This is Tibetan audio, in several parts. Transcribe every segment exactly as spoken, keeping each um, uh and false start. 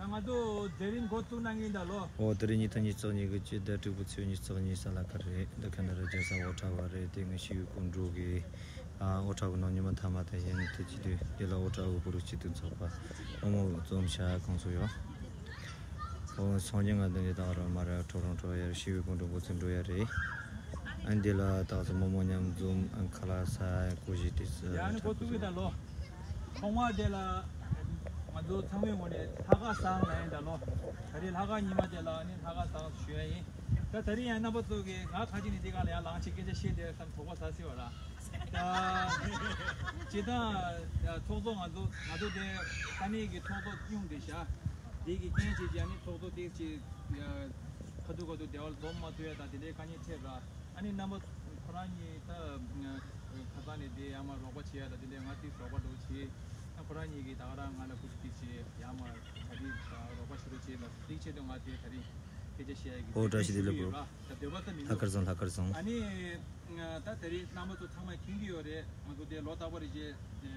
ང་ཚོ་དེ་རིང་འགོ་བཙུགས་གནང་གི་ཡིན་ད་ལོ། ཨོ་དེ་རིང་ཉིས་སྟོང་ཉི་ཤུ་རྩ་གཉིས་ཀྱི་སྤྱི་ཟླ་དྲུག་པའི་ཚེས་ཉི་ཤུ་རྩ་གཉིས་གཟའ་ལྷག་དཀར་རེད། འདི་ཁ་ན་ར་རྒྱལ་ས་ཨོ་ཊ་ཝ་རེད། དེ་ངས་ཤེས་ཡོན་སྐུ་འགྲོ་གི་ཨོ་ཊ་ཝ་གི་ནང་ཉི་མ་མཐའ་མ་དང་ཡན་དུ་སྤྱི་འཐུས་དེ་ལ་ཨོ་ཊ་ཝ་གི་བོད་རིགས་སྤྱི་མཐུན་ཚོགས་པ་ཨོ་མོ་འཛོམས་ཤག་ཁོང་ཚོ་ཡོད། ཨོ་སང་ཉིན་ང་འདི་ནས་ད་ར་མ་ར་ཊོ་རོན་ཊོ་ཡར་ཤེས་ཡོན་སྐུ་འགྲོ་འགོ་ཚུགས་འགྲོ་ཡ་རེད། ཨ་འདི་ལ་ད་ཚོ་མོ་མོ་མཉམ་འཛོམས་ཨ་ཁ་ལག་ཟ་ཡ་ཀོ་ཞིག་དེ་ཟ་ཡ་ནི་འགོ་བཙུགས་གི་ད་ལོ། ཐོག་མ་དེ་ལ་ང་ཚོ་ཚང་མའི་ངོས་ནས་ལྷག་དཀར་བཟང་ལ་ཡིན་ད་ལོ། ད་རེས་ལྷག་དཀར་ཉི་མ་དེ་ལ་ནི་ལྷག་དཀར་བཟང་ཞུ་ཡ་ཡིན། ད་ད་རེས་ཡང་རྣམ་པ་ཚོ་གིས་ང་ཁ་ཅིག་ནས་འདི་ག་ལ་ཡང་ལངས་ཆེད་སྐད་ཆ་བཤད་དེ་བསམ་དོགས་པ་ཟ་སྲིད་བ་ར། ད་སྤྱིར་བཏང་ཚོགས་གཙོ་ང་ཚོ་ང་ཚོ་དེ་ས་གནས་ཀྱི་ཚོགས་གཙོ་སྐྱོང་དེ་བཞག་དེ་གི་རྐྱེན་བྱས་ཀྱི་ཨ་ནི་ཚོགས་གཙོ་དེ་ཅིག་ཁ་ཐུག་ཁ་ཐུག་བདེ་བ་ལ་འཛོམས་མ་ཐུབ་ཡ་དང་དེ་འདྲའི་དཀའ་ངལ་འཕྲད་ར། ཨ་ནི་རྣམ་པ་ཁོ་རང་གཉིས་ད་ཁ་སང་ནས་དེ་ཡར་མར་རོགས་པ་བྱེད་ཡ་དང་དེ་འདྲའི་ང་དེ་རོགས་པ་འགྲོ་བྱེད། ཨ་ཁོ་རང་གཉིས་ཀྱིས་ད་ག་རང་ང་ལ་སྐུ་ཚེ་ཅིག་བྱེད་ཡར་མར་ད་དེ་རོགས་པ་བྱེད་རོགས་བྱེད་ལ་དེ་ཆེད་དུ་ང་དེ་ད་རེས་སྐད་ཆ་བཤད་ཡ་གི་ཨོ་བཀྲ་ཤིས་བདེ་ལེགས་བུ། ད་འདོད་པ་ཙམ་མི་ལྷག་འདུག་དཀར་བཟང་ལྷག་དཀར་བཟང་། ཨ་ནི་ད་ད་རེས་རྣམ་པ་ཚོ་ཚང་མས་མཁྱེན་གྱི་ཡོད་རེད། ང་ཚོ་དེ་ལོ་རྟག་པར་རེ་བཞིན་དེ་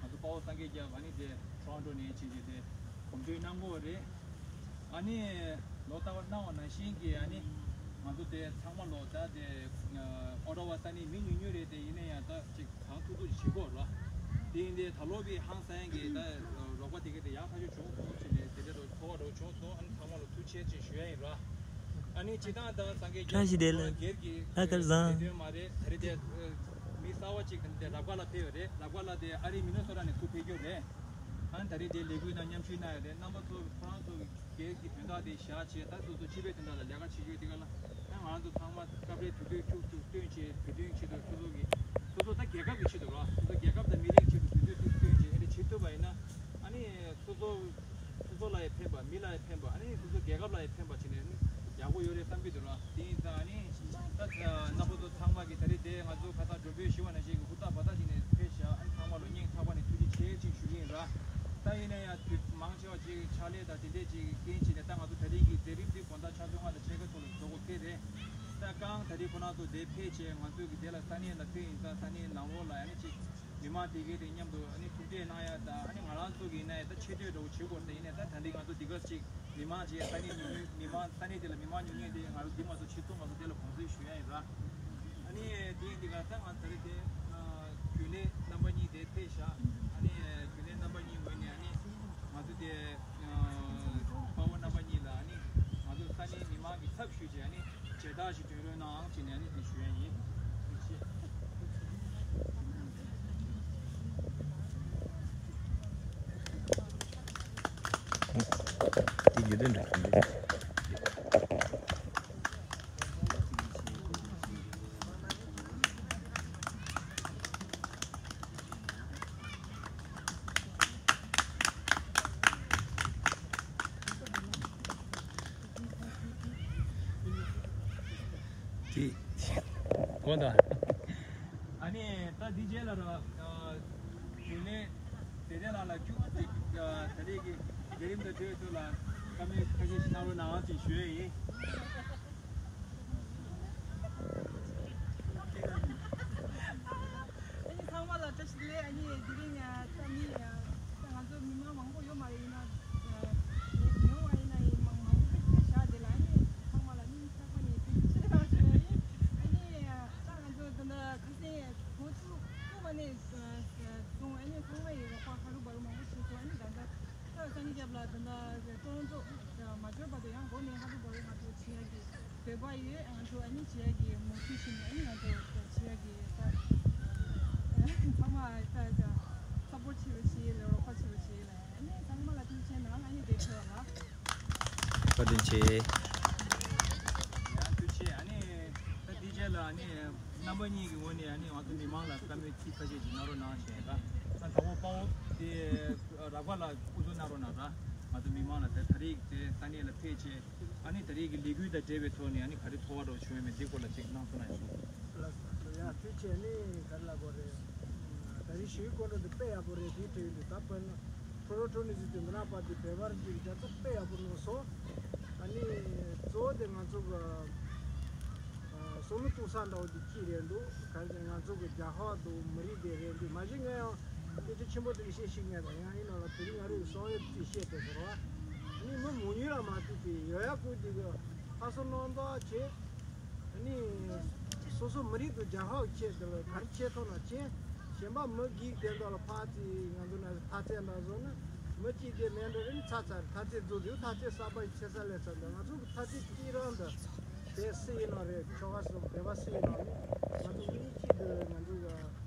ང་ཚོ་དཔའ་བོ་སངས་རྒྱས་རྒྱལ་ཨ་ནི་དེ་ཊོ་རོན་ཊོ་ནས་ཕྱིན་རྗེས་དེ་གོམ་བགྲོད་གནང་གི་ཡོད་རེད། ཨ་ནི་ལོ་ལྟ་བ་གནང་བ་ནང་བཞིན་གྱི་ཨ་ནི་ང་ཚོ་དེ་ཚང་མ་ལོ་ད་དེ་ཨོ་ཊ་ཝ་ས་གནས་མི་ཉུང་ཉུང་རེད། དེ་ཡིན་ན་ཡང་ད་ཅིག་གང་ཐུབ་ཐུབ་ཅིག་བྱེད་དགོས་རོ། དེ་ཡིན་དེ་ད་ལོ་བི་ཧང་སང་གི་ད་རོགས་པ་དེ་ག་དེ་ཡག་ཐག་ཆོད་བྱུང་སོང་ཟེར་ནས་དེ་འདྲ་རོ་ཚོར་བ་རོ་བྱུང་སོང་། ཨ་ནི་ཚང་མ་ལོ་ཐུགས་རྗེ་ཆེ་ཞུ་ཡ་ཡིན་རོ། ཨ་ནི་སྤྱིར་བཏང་ད་སངས་རྒྱས་བཀྲ་ཤིས་བདེ་ལེགས། སྒེར་གྱི་ལྷག་དཀར་བཟང་། དེ་དོན་མ་རེད། ད་རེས་དེ་མི་གསར་བ་ཅིག་དེ་རབ་དཀར་ལགས་ཕེབས་ཡོད་རེད། རབ་དཀར་ལགས་དེ་ཨ་རིའི་མི་ནི་སོ་ཊ་ནས་སྐུ་ཕེབས་རྒྱུ་རེད། ཨ་ནི་ད་རེས་དེ་ལས་འགུལ་ནང་མཉམ་ཞུགས་གནང་ཡོད་རེད། རྣམ་པ་ཚོ་ཁོ་རང་ཚོ་གི་སྒེར་གྱི་དོན་དག་དེ་བཞག་བྱས་ད་སོ་སོ་སྤྱི་པའི་དོན་དག་ལ་ལས་ཀ་བྱེད་རྒྱུ་དེ་ག་ལ་ཨ་ང་རང་ཚོ་ཚང་མ་སྐབས་རེ་དུས་ཚོད་ཁྱུག་ཁྱུག་བཏོན་བྱས་བོད་དོན་ཆེད་དུ་སོ་སོ་གི་སོ་སོ་ད་རྒྱལ་ཁབ་ཀྱི་ཆེད་དུ་རོ། སོ་སོ་རྒྱལ་ཁབ་དང་མི་རིགས་ཆེད་དུ་དུས་ཚོད་ཏིག་བཏོན་བྱས་ཨ་རེ་བྱེད་ཐུབ་པ་ཡིན་ན་ཨ་ནི་སོ་སོ་སོ་སོ་ལ་ཡང་ཕན་པ་མི་ལ་ཡང་ཕན་པ་ཨ་ནི་སོ་སོ་རྒྱལ་ཁབ་ལ་ཡང་ཕན་པ་བྱས་ནས་ཨ་ནི་ཡག་པོ་ཡོད་རེད་བསམ་གྱི་འདུག་རོ། དེ་ཡིན་ཙང་ཨ་ནི་ད་རྣམ་པ་ཚོ་ཚང་མ་གི་ད་རེས་དེ་ང་ཚོ་ཁ་སང་མགྲོན་འབོད་ཞུས་པ་ནང་བཞིན་གི་ཧུར་ཐག་བ་ཐག་བྱས་ནས་ཕེབས་ཤག་ཨ་ནི་ཚང་མ་ལོ་སྙིང་ཐག་པ་ནས་ཐུགས་རྗེ་ཆེ་ཅིག་ཞུ་གི་ཡིན་ར། ད་ཡིན་ན་ཡང་དུས་མང་ཆེ་བ་ཅིག་ཕྱག་ལས་དང་དེ་འདྲས་ཅིག་རྐྱེན་བྱས་ནས་ད་ང་ཚོ་ད་རིང་གི་མཛད་རིམ་འདི་དགོང་དག་ཆུ་ཚོད་ལྔ་དང་ཕྱེད་ཀ་ཐོག་ལ་རྫོགས་དགོས་ཀྱི་རེད། ད་རྐང་ད་རེས་ཁོ་རང་ཚོ་དེ་ཕེབས་བྱས་ང་ཚོ་གི་དེ་ལ་ས་གནས་ལ་ཕེབས་ཡིན་ཙང་ས་གནས་ནང་ལོགས་ལ་ཨ་ནི་ཅིག་མི་མང་དེ་གའི་དེ་མཉམ་དུ་ཨ་ནི་ཐུག་འཕྲད་གནང་ཡ་དང་ཨ་ནི་ང་རང་ཚོ་གི་ཡིན་ན་ཡང་ད་ཆེ་བསྟོད་འདྲ་བོ་བྱེད་དགོས་རེད། ཡིན་ནའི་ད་ད་རིང་ང་ཚོ་འདི་ག་ཅིག་མི་མང་ཅིག་ས་གནས་ཉུང་ཉུང་མི་མང་ས་གནས་དེ་ལ་མི་མང་ཉུང་ཉུང་དེ་ང་ཚོ་འདི་མ་གཏོགས་ཕྱི་ཚོགས་མ་གཏོགས་དེ་ལ་དགོངས་སེལ་ཞུ་ཡ་ཡིན་ར། ཨ་ནི་དེ་ཡིན་དེ་ག་ད་ང་ད་རེས་དེ་རྒྱུན་ལས་རྣམ་པ་གཉིས་དེ་ཕེབས་ཤག་ཨ་ནི་རྒྱུན་ལས་རྣམ་པ་གཉིས་ངོས་ནས་ཨ་ནི་ང་ཚོ་དེ་དཔའ་བོ་རྣམ་པ་གཉིས་ལ་ཨ་ནི་ང་ཚོ་ས་གནས་མི་མང་གི་ཚབ་ཞུས་བྱས་ཨ་ནི་མཇལ་དར་ཞིག་སྒྲོན་རོགས་གནང་ཨང་བྱས་ནས་ཨ་ནི་དེ་ཞུ་ཡ་ཡིན། ཐུགས་རྗེ་ཆེ། དེ་རྒྱུ་དོན་འདྲ་གང་རེད། དེ་གོ་ད། ཨ་ནི་ད་འདི་རྗེས་ལ་ར་རྒྱུན་ལས་བདེ་ལྡན་ལགས་ལ་ཁྱུག་ཅིག་ད་རེས་ཀྱི་མཛད་རིམ་དང་འབྲེལ་བའི་ཐོག་ལ་བཀའ་མོལ་ཁ་ཤས་ཤིག་གནང་རོགས་གནང་ཅེས་ཞུ་ཡས་ཡིན། ཨ་ནི་ཚང་མ་ལ་བཀྲ་ཤིས་བདེ་ལེགས། ཨ་ནི་དེ་རིང་ད་མི་ད་ང་ཚོ་མི་མང་མང་པོ་ཡོད་མ་རེད། ཡིན་ན་ཉུང་བ་ཡིན་ན་ཡིན་མང་མང་པོ་ཞིག་བཞག་དེ་ལ་ཨ་ནི་ཚང་མ་ལ་སྙིང་ཐག་པ་ནས་ཐུགས་རྗེ་ཆེ་གནང་ཞུ་ཡ་ཡིན། ཨ་ནི་ད་ང་ཚོ་ད་ལྟ་ཁ་སང་འགོ་ཚུགས་ཐུབ་པ་ནས་བཟུང་ཨ་ནི་ཚང་མ་ཡི་རོགས་པ་ཧ་རུ་བ་རུ་མང་པོ་བྱས་སོང་། ཨ་ནི་ད་ལྟ་ད་སངས་རྒྱས་སྐྱབས་ལ་ད་ལྟ་ཀྲོ་རོན་ཀྲོ་མ་འབྱོར་བར་དུ་ཡང་འགོ་ནས་ཧ་རུ་བ་རུ་ང་ཚོ་བྱེད་ཡ་གི་འདོད་པ་ཡོད། ང་ཚོ་ཨ་ནི་བྱེད་ཡ་གི་མུ་མཐུད་བྱས་ནས་ཨ་ནི་ང་ཚོ་བྱེད་ཡ་གི་ད་ཚང་མ་ད་ད་སཔོར་བྱེད་རོགས་བྱེད་ལ་རོགས་པ་བྱེད་རོགས་བྱེད་ལ་ཨ་ནི་ཚང་མ་ལ་ཐུགས་རྗེ་ཆེ་གནང་། ཨ་ནི་དེ་ཕེབས་ལ། བཀའ་དྲིན་ཆེ། ཡང་ཐུགས་རྗེ་ཆེ། ཨ་ནི་ད་འདི་རྗེས་ལ་ཨ་ནི་རྣམ་པ་གཉིས་ཀྱི་ངོས་ནས་ཨ་ནི་ང་ཚོ་མི་མང་ལ་བཀའ་མོལ་ཚིག་ཁ་ཤས་ཤིག་གནང་རོགས་གནང་ཞེས་ད་ད་དང་པོ་དཔའ་བོ་དེ་རག་པ་ལ་སྐུ་གཟུགས་གནང་རོགས་གནང་ད་ང་ཚོ་མི་མང་ལ་ད་ད་རེས་དེ་ས་གནས་ལ་ཕེབས་བྱས་ཨ་ནི་ད་རེས་ཀྱི་ལས་འགུལ་དང་འབྲེལ་བའི་ཐོག་ནས་ཨ་ནི་ག་རེ་ཚོར་བ་འདྲ་བོ་བྱུང་ཡོད་མེད་འདི་སྐོར་ལ་ཅིག་གནང་སོང་ན་ཡག་པོ། ལགས་སོ། ཡ་ཐུགས་རྗེ་ཆེ། ཨ་ནི་ག་རེ་ལབ་དགོས་རེད། ད་རེས་ཞུས་སྐོར་འགྲོ་དེ་དཔེ་ཡག་པོ་རེད། དེའི་འབྲེལ་ཡོད་དུ་ད་དཔེར་ན་ཁྲོ་རོ་ཁྲོ་ནི་ཟིག་དེ་འདི་ན་པ་དེ་བེ་བར་གྱི་རྒྱ་མཚོ་དཔེ་ཡག་པོ་གནང་སོང་། ཨ་ནི་གཙོ་བོ་དེ་ང་ཚོ་གི་བསམ་བློ་གཏོང་ས་འདྲ་བོ་དེ་གཅིག་རེད་འདུག་གང་ཟེར་ང་ཚོ་གི་རྒྱ་ཧྭ་དང་མི་རིགས་དེ་རེད་འདུག་མ་གཞི་ངས་ཡང་སྐད་ཆ་ཆེན་པོ་དེ་འདྲ་བཤད་ཤེས་ངེས་དང་ཡང་ཡིན་ན་ལ་དེ་རིང་ང་རེ་གསང་བའི་རྩིས་བཤད་དེ་ཟེར་བ། ནི་མི་མང་ཉུང་ལ་མ་ལྟོས་པའི་ཡོད་ཡ་ཀུན་གྱིས་ཁ་སང་གནང་བ་བྱས། ནི་སོ་སོ་མི་རིགས་དང་རྒྱལ་ཁབ་ཆེད་དུ་ག་རེ་བྱེད་ཐུབ་ན་བྱས། གཞན་པ་མི་སྒེར་དེ་འདྲ་ལ་ཕར་ཚུར་ང་ཚོ་ནང་ཐ་ཚད་འདྲ་བཟོ་ན་མི་གཅིག་དེ་མེད་འགྲོ་རིན་ཚ་ཚ་ཐ་ཚད་རྫོགས་དུས་ཐ་ཚད་གསར་པ་ཡི་ཆེ་ས་ལས་ཚ་འདྲ། ང་ཚོ་གི་ཐ་ཚད་གཅིག་རང་འདི་དེ་སུ་ཡིན་ན་རེད། ཆོལ་ཁ་སོགས་སྡེ་པ་སུ་ཡིན་ན་རེད། ང་ཚོ་མི་གཅིག་དེ་ང་ཚོ་གི་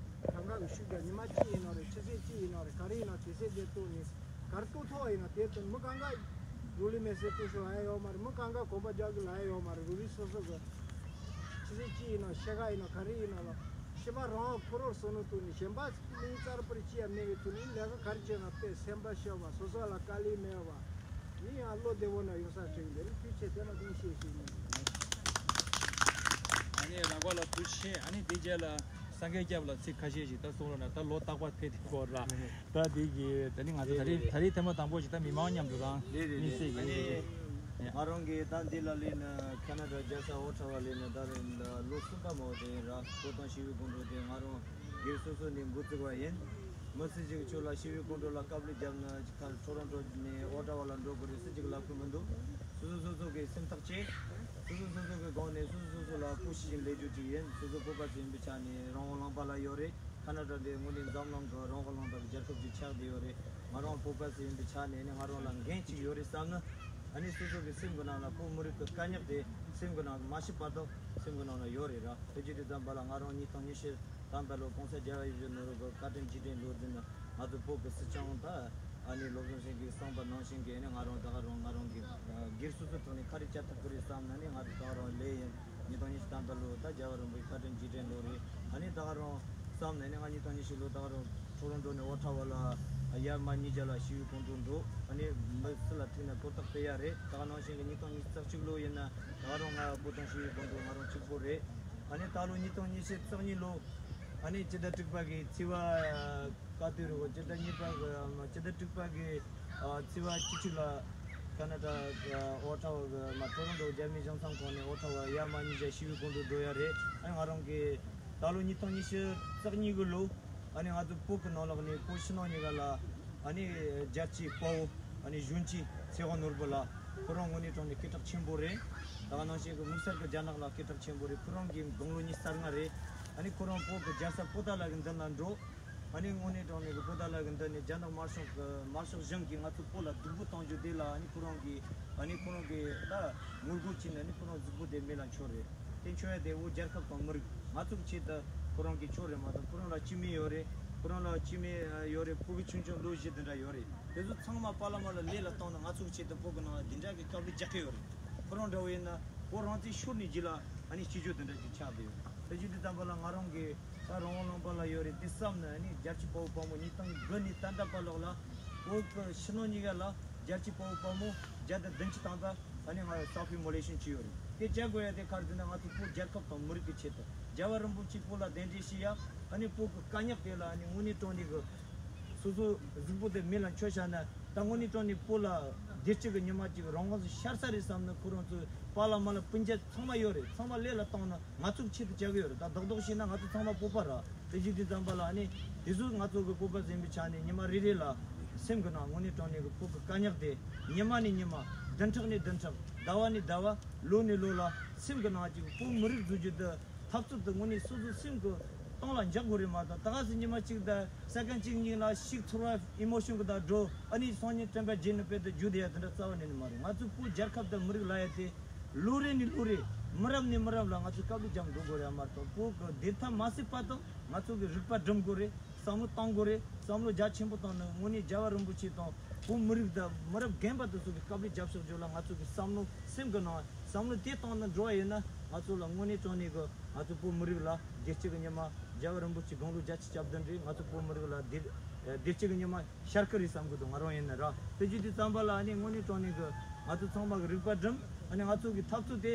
གང་ག་གི་ཤུགས་ཀྱང་ཉི་མ་གཅིག་ཡིན་ན་རེད། ཆུ་ཚོད་གཅིག་ཡིན་ན་རེད། ག་རེ་ཡིན་ན་དུས་ཚོད་དེ་གཏོང་ནས། གར་ལྟོ་ཐོག་ཡིན་ན་དེ་ལྟར་མི་གང་ག་རུ་ལི་མེ་སེ་ཏུ་ཤོ་ཨ་ཡོད་མ་རེད། མི་གང་ག་གོམ་པ་རྒྱག་གི་ལ་ཡོད་མ་རེད། རུ་ལི་སོ་སོ་གི་ཆི་ཟེར་ཅི་ཡིན་ན་ཤ་ག་ཡིན་ན་ག་རེ་ཡིན་ན་ལ་ཤི་པ་རང་ཁོ་རོར་སོ་ནུ་ཏུ་ནི་གཞན་པ་མི་རྩར་པར་ཅི་ཡ་མེད་གི་ཏུ་ནི་ལས་ཀ་གར་བྱེད་ན་དཔེ་སེམས་པ་ཤོར་བ་སོ་སོ་ལ་དཀའ་ལས་མེད་བ་ནི་ཡང་བློ་བདེ་བོ་ན་ཡོང་ས་ཞིག་འདིར་ཕུལ་ཆེ་དེ་ལ་ཀུན་ཤེས་ཤིག་ཡིན། ཨ་ནི་རང་ག་ལ་ཐུགས་ཆེ། ཨ་ནི་དེ་རྗེས་ལ། སངས་རྒྱས་སྐྱབས་ལ་ཚིག་ཁ་ཤས་ཤིག་ད་གསུང་རོགས་གནང་། ད་ལོ་རྟག་པར་ཕེབས་དུས་སྐོར་ལ་ད་འདི་གི་ད་ནི་ང་ཚོ་ད་རེས་ད་རེས་ཐེངས་མ་དང་པོ་ཞིག་ད་མི་མང་མཉམ་དུ་རང་རེད་རེད་མི་རེད། སྲིད་ཨ་ནི་ཡིན། ང་རང་གི་ད་འདི་ལ་སླེབས་ནས་ཁ་ན་ཌ་རྒྱལ་ས་ཨོ་ཊ་ཝ་སླེབས་ནས་ད་རེས་ལོ་གསུམ་པ་མོ་དེ་ཡིན་ར། བོད་དོན་ཞི་བའི་སྒོ་འགྲོ་དེ་ང་རང་སྒེར་སོ་སོ་ནས་འགོ་བཙུགས་པ་ཡིན། མི་སུ་ཞིག་ཁྱོད་ལ་ཞི་བའི་སྒོ་འགྲོ་ལ་དཀའ་ལས་བརྒྱབ་ན་ཁ་ཊོ་རོན་ཊོ་ནས་ཨོ་ཊ་ཝ་ལ་འགྲོ་དགོས་རེད་སུ་ཞིག་ལབ་ཀྱི་མི་འདུག་སོ་སོ་སོ་སོ་གི་སེམས་ཐག་བཅད། སོ་སོ་སོ་སོ་གི་སྒང་ནས་སོ་སོ་སོ་སོ་ལ་ཀུ་ཤི་ཞིག་ལས་རྒྱུ་ཅིག་ཡིན། སོ་སོ་བོད་པ་ཞིག་ཡིན་པའི་ཆ་ནས་རང་དབང་ལུང་པ་ལ་ཡོད་རེད། ཁ་ན་ཌ་འདི་དངོས་གནས་འཛམ་གླིང་གི་རང་དབང་ལུང་པ་གི་རྒྱལ་ཁབ་ཅིག་ཆགས་བསྡད་ཡོད་རེད། ང་རང་བོད་པ་ཞིག་ཡིན་པའི་ཆ་ནས་ནི་ང་རང་ལ་འགན་ཅིག་ཡོད་རེད་བསམ་ན། ཨ་ནི་སོ་སོ་གི་སེམས་གི་ནང་ལ་བོད་མི་རིགས་གི་དཀའ་རྙོག་དེ་སེམས་གི་ནང་གི་མ་ཤི་བར་དུ་སེམས་གི་ནང་ལ་ཡོད་རེད་ར། དེ་བྱེད་དུས་ཙམ་པ་ལ་ང་རང་ཉིས་སྟོང་ཉི་ཤུ་ཐམ་པ་ལོ་གོང་ས་རྒྱལ་བ་ཡིད་བཞིན་ནོར་བུ་གི་བཀའ་དྲིན་རྗེས་དྲན་ལོ་རྒྱུས་ནི་ང་ཚོ་བོད་ཀྱི་སྲིད་སྐྱོང་ད་ཨ་ནི་བློ་བཟང་སེང་གེས་གསུངས་པ་ནང་བཞིན་གྱི་ནི་ང་རང་ད་ག་རང་ང་རང་གི་སྒེར་སོ་སོའི་ཐོག་ནས་ག་རེ་བྱ་ཐུབ་ཀྱི་རེད་བསམ་ན་ནི་ང་ཚོ་ད་ག་རང་ལས་ཡིན། ཉིས་སྟོང་ཉི་ཤུ་ཐམ་པ་ལོ་ད་རྒྱལ་བ་རིན་པོ་ཆེའི་བཀའ་དྲིན་རྗེས་དྲན་ལོ་རེད། ཨ་ནི་ད་ག་རང་བསམ་ནས་ནི་ང་ཉིས་སྟོང་ཉི་ཤུ་ལོ་ད་ག་རང་ཁྲོ་རོང་འགྲོ་ནས་ཨོ་ཁྲ་བ་ལ་ཡར་མར་གཉིས་ཆ་ལ་ཞི་བའི་སྐོང་འགྲོ་འགྲོ། ཨ་ནི་མི་སུ་ལ་ཐུག་ན་གོ་རྟོགས་སྤེལ་ཡ་རེད། ད་ག་ནང་བཞིན་གྱི་ཉིས་སྟོང་ཉི་ཤུ་རྩ་གཅིག་ལོ་ཡིན་ན། ད་རུང་ང་བོད་དོན་ཞི་བའི་སྒོ་འགྲོ་ང་རང་གཅིག་པོ་རེད། ཨ་ནི་ད་ལོ་ཉིས་སྟོང་ཉི་ཤུ་རྩ་གཉིས་ལོ། ཨ་ནི་སྤྱི་ཟླ་དྲུག་པ་གི་ཚེས་པ་ག་དུས་རེད་གོ་སྤྱི་ཟླ་གཉིས་པ་གི་སྤྱི་ཟླ་དྲུག་པ་གི་ཚེས་པ་བཅུ་གཅིག་ལ་ཁ་ན་ཌ་ཨོ་ཊ་ཝ་གི་མ་ཊོ་རོན་ཊོ་རྒྱ་མི་གཞུང་ཚབ་ཁང་ནས་ཨོ་ཊ་ཝ་ཡར་མར་གཉིས་ཆ་ཞི་བའི་སྒོ་འགྲོ་འགྲོ་ཡ་རེད། ཨ་ནི་ང་རང་གི་ད་ལོ་ཉིས་སྟོང་ཉི་ཤུ་རྩ་གཉིས་གི་ལོ། ཨ་ནི་ང་ཚོ་བོད་ཀྱི་ནང་ལོགས་ནས་བོད་ཕྱི་ནང་གཉིས་ཀ་ལ་ཨ་ནི་རྒྱལ་གཅེས་དཔའ་བོ་ཨ་ནི་གཞོན་སྐྱེས་ཚེ་དབང་ནོར་བུ་ལགས་ཁོ་རང་དངོས་གནས་དྲང་གནས་སྐད་གྲགས་ཆེན་པོ་རེད། ད་ག་ནང་བཞིན་གྱི་དམིགས་བསལ་གྱི་རྒྱ་ནག་ལ་སྐད་གྲགས་ཆེན་པོ་རེད། ཁོ་རང་གི་དགུང་ལོ་ཉི་ཤུ་རྩ་ལྔ་རེད། ཨ་ནི་ཁོ་རང་བོད་ཀྱི་རྒྱལ་ས་པོ་ཏཱ་ལ་གི་མདུན་ལ་འགྲོ། ཨ་ནི་དངོས་གནས་དྲང་གནས་ཀྱི་པོ་ཏཱ་ལ་གི་མདུན་ནས་རྒྱ་ནག་དམར་ཤོག་གི་དམར་ཤོག་གཞུང་གིས་ང་ཚོ་བོད་ལ་སྡུག་པོ་བཏང་རྒྱུ་དེ་ལ་ཨ་ནི་ཁོ་རང་གིས་ཨ་ནི་ཁོ་རང་གིས་ད་ངོ་རྒོལ་བྱས་ནས་ཨ་ནི་ཁོ་རང་གཟུགས་པོ་དེ་མེ་ལ་འཕྱུར་རེད། དེ་འཕྱུར་ཡ་དེ་བོད་རྒྱལ་ཁབ་དང་མི་རིགས་ང་ཚོ་གི་ཆེད་དུ་ཁོ་རང་གིས་འཕྱུར་རེད་མ་གཏོགས་ཁོ་རང་ལ་སྐྱེ་དམན་ཡོད་རེད། ཁོ་རང་ལ་སྐྱེ་དམན་ཡོད་རེད། ཕྲུ་གུ་ཆུང་ཆུང་ལོ་བཞི་དེ་འདྲ་ཡོད་རེད། དེ་ཚོ་ཚང་མ་པཱ་ལགས་མར་ལ་ལས་ལ་བཏང་ན་ང་ཚོ་གི་ཆེད་དུ་བོད་ཀྱི་ནང་ལ་འདི་འདྲ་གི་དཀའ་ལས་རྒྱག་གི་ཡོད་རེད། ཁོ་རང་འདྲ་བོ་ཡིན་ན་བོད་རང་བཙན་ཤོར་ནས་རྗེས་ལ་ཨ་ནི་སྐྱིད་སྦྱོར་དེ་འདྲ་ཅིག་ཆགས་བསྡད་ཡོད་རེད། དེ་བྱེད་དུས་ཙམ་པ་ལ་ང་རང་གི་ད་རང་དབང་ལུང་པ་ལ་ཡོད་རེད་དེ་བསམ་ནས་ཨ་ནི་རྒྱལ་གཅེས་དཔའ་བོ་དཔའ་མོ་ཉིས་སྟོང་དགུ་ནས་ད་ལྟ་བར་ལོག་ལ་བོད་ཀྱི་ཕྱི་ནང་གཉིས་ཀ་ལ་རྒྱལ་གཅེས་དཔའ་བོ་དཔའ་མོ་བརྒྱ་དང་བདུན་ཅུ་ཐམ་པ་ཨ་ནི་ང་self immolation་བྱས་ཡོད་རེད། དེ་བྱ་དགོས་ཡ་དེ་ག་རེ་ཟེར་ན་ང་ཚོ་བོད་རྒྱལ་ཁབ་དང་མི་རིགས་ཀྱི་ཆེད་དུ་རྒྱལ་བ་རིན་པོ་ཆེ་བོད་ལ་གདན་འདྲེན་བྱས་ཡ་ཨ་ནི་བོད་ཀྱི་དཀའ་རྙོག་དེ་ལ་ཨ་ནི་དངོས་གནས་དྲང་གནས་ཀྱི་སོ་སོ་གཟུགས་པོ་དེ་མེ་ལ་འཕྱུར་བཞག་ན་ད་དངོས་གནས་དྲང་གནས་བོད་ལ་བདེ་སྐྱིད་ཀྱི་ཉི་མ་གཅིག་རང་དབང་ཞིག་ཤར་ས་རེད་བསམ་ན་ཁོ་རང་ཚོའི་པཱ་ལགས་མ་ལགས་སྤུན་ཀྱག་ཚང་མ་ཡོད་རེད། ཚང་མ་ལས་ལ་བཏང་ན་ང་ཚོ་གི་ཆེད་དུ་བྱ་གི་ཡོད་རེད། ད་རྡོག་རྡོག་བཤད་ན་ང་ཚོ་ཚང་མ་བོད་པ་ར། དེ་བྱེད་དུས་ཙམ་པ་ལ་ཨ་ནི་དེ་ཚོ་ང་ཚོ་གི་བོད་པ་ཟིན་པའི་ཆ་ནས་ཉི་མ་རེ་རེ་ལ་སེམས་ཀྱི་ནང་དངོས་གནས་དྲང་གནས་ཀྱི་བོད་ཀྱི་དཀའ་རྙོག་དེ་ཉི་མ་ནས་ཉི་མ་བདུན་ཕྲག་ནས་བདུན་ཕྲག་ཟླ་བ་ནས་ཟླ་བ་ལོ་ནས་ལོ་ལ་སེམས་ཀྱི་ནང་གཅིག་བོད་མི་རིགས་བཟོ་རྒྱུ་དེ་འཐབ་རྩོད་དེ་དངོས་གནས་སོ་སོའི་སེམས་ཀྱི་གཏིང་ལ་འཇགས་དགོས་རེད་མ་གཏོགས་ད་ག་སེ་ཉི་མ་གཅིག་དང་སེ་ཀན་གཅིག་གཉིས་ལ་ཤིག་ཚོར་བ་ཨི་མོ་ཤོན་གི་དང་འགྲོ་ཨ་ནི་སང་ཉིན་སྤྲིན་པ་བརྗེད་ནས་དཔེ་དེ་རྒྱུ་དེ་ཡ་དེ་འདྲ་རྩ་བ་ནས་ནི་མ་རེད། ང་ཚོའི་བོད་རྒྱལ་ཁབ་དང་མི་རིགས་ལ་ཡ་དེ་ལོ་རེ་ནས་ལོ་རེ་མི་རབས་ནས་མི་རབས་ལ་ང་ཚོས་དཀའ་ལས་རྒྱག་འགྲོ་དགོས་རེད་མ་གཏོགས་བོད་ཀྱི་བདེ་ཐབས་མ་སྲིད་པ་དང་ང་ཚོ་གི་རིག་པ་སྒྲིམ་དགོས་རེད། བསམ་བློ་གཏང་དགོས་རེད། བསམ་བློ་རྒྱ་ཆེན་པོ་བཏང་ནས་དངོས་གནས་རྒྱལ་བ་རིན་པོ་ཆེ་དང་བོད་མི་རིགས་དང་མི་རབས་རྒན་པ་དེ་ཚོ་གི་དཀའ་ལས་རྒྱབ་ཕྱོགས་བརྗོད་ལ་ང་ཚོ་གི་བསམ་བློ་སེམས་ཀྱི་ནང་བསམ་བློ་དེ་བཏང་ནས་འགྲོ་བ་ཡིན་ན་ང་ཚོ་ལ་དངོས་གནས་དྲང་གནས་ཀྱི་ང་ཚོ་བོད་མི་རིགས་ལ་བདེ་སྐྱིད་ཀྱི་ཉི་མ་རྒྱལ་བ་རིན་པོ་ཆེ་དགུང་ལོ་བརྒྱད་ཅུ་གྱ་བདུན་རེད། ང་ཚོ་བོད་མི་རིགས་ལ་བདེ་བདེ་སྐྱིད་ཀྱི་ཉི་མ་ཤར་གི་རེད་བསམ་གི་འདུག་ང་རང་ཡིན་ན་ར། དེ་བྱེད་དུས་ཙམ་པ་ལ་ཨ་ནི་དངོས་གནས་དྲང་གནས་ཀྱི་ང་ཚོ་ཚང་མ་གི་རིག་པ་སྒྲིམ་ཨ་ནི་ང་ཚོ་གི་འཐབ་རྩོད་དེ་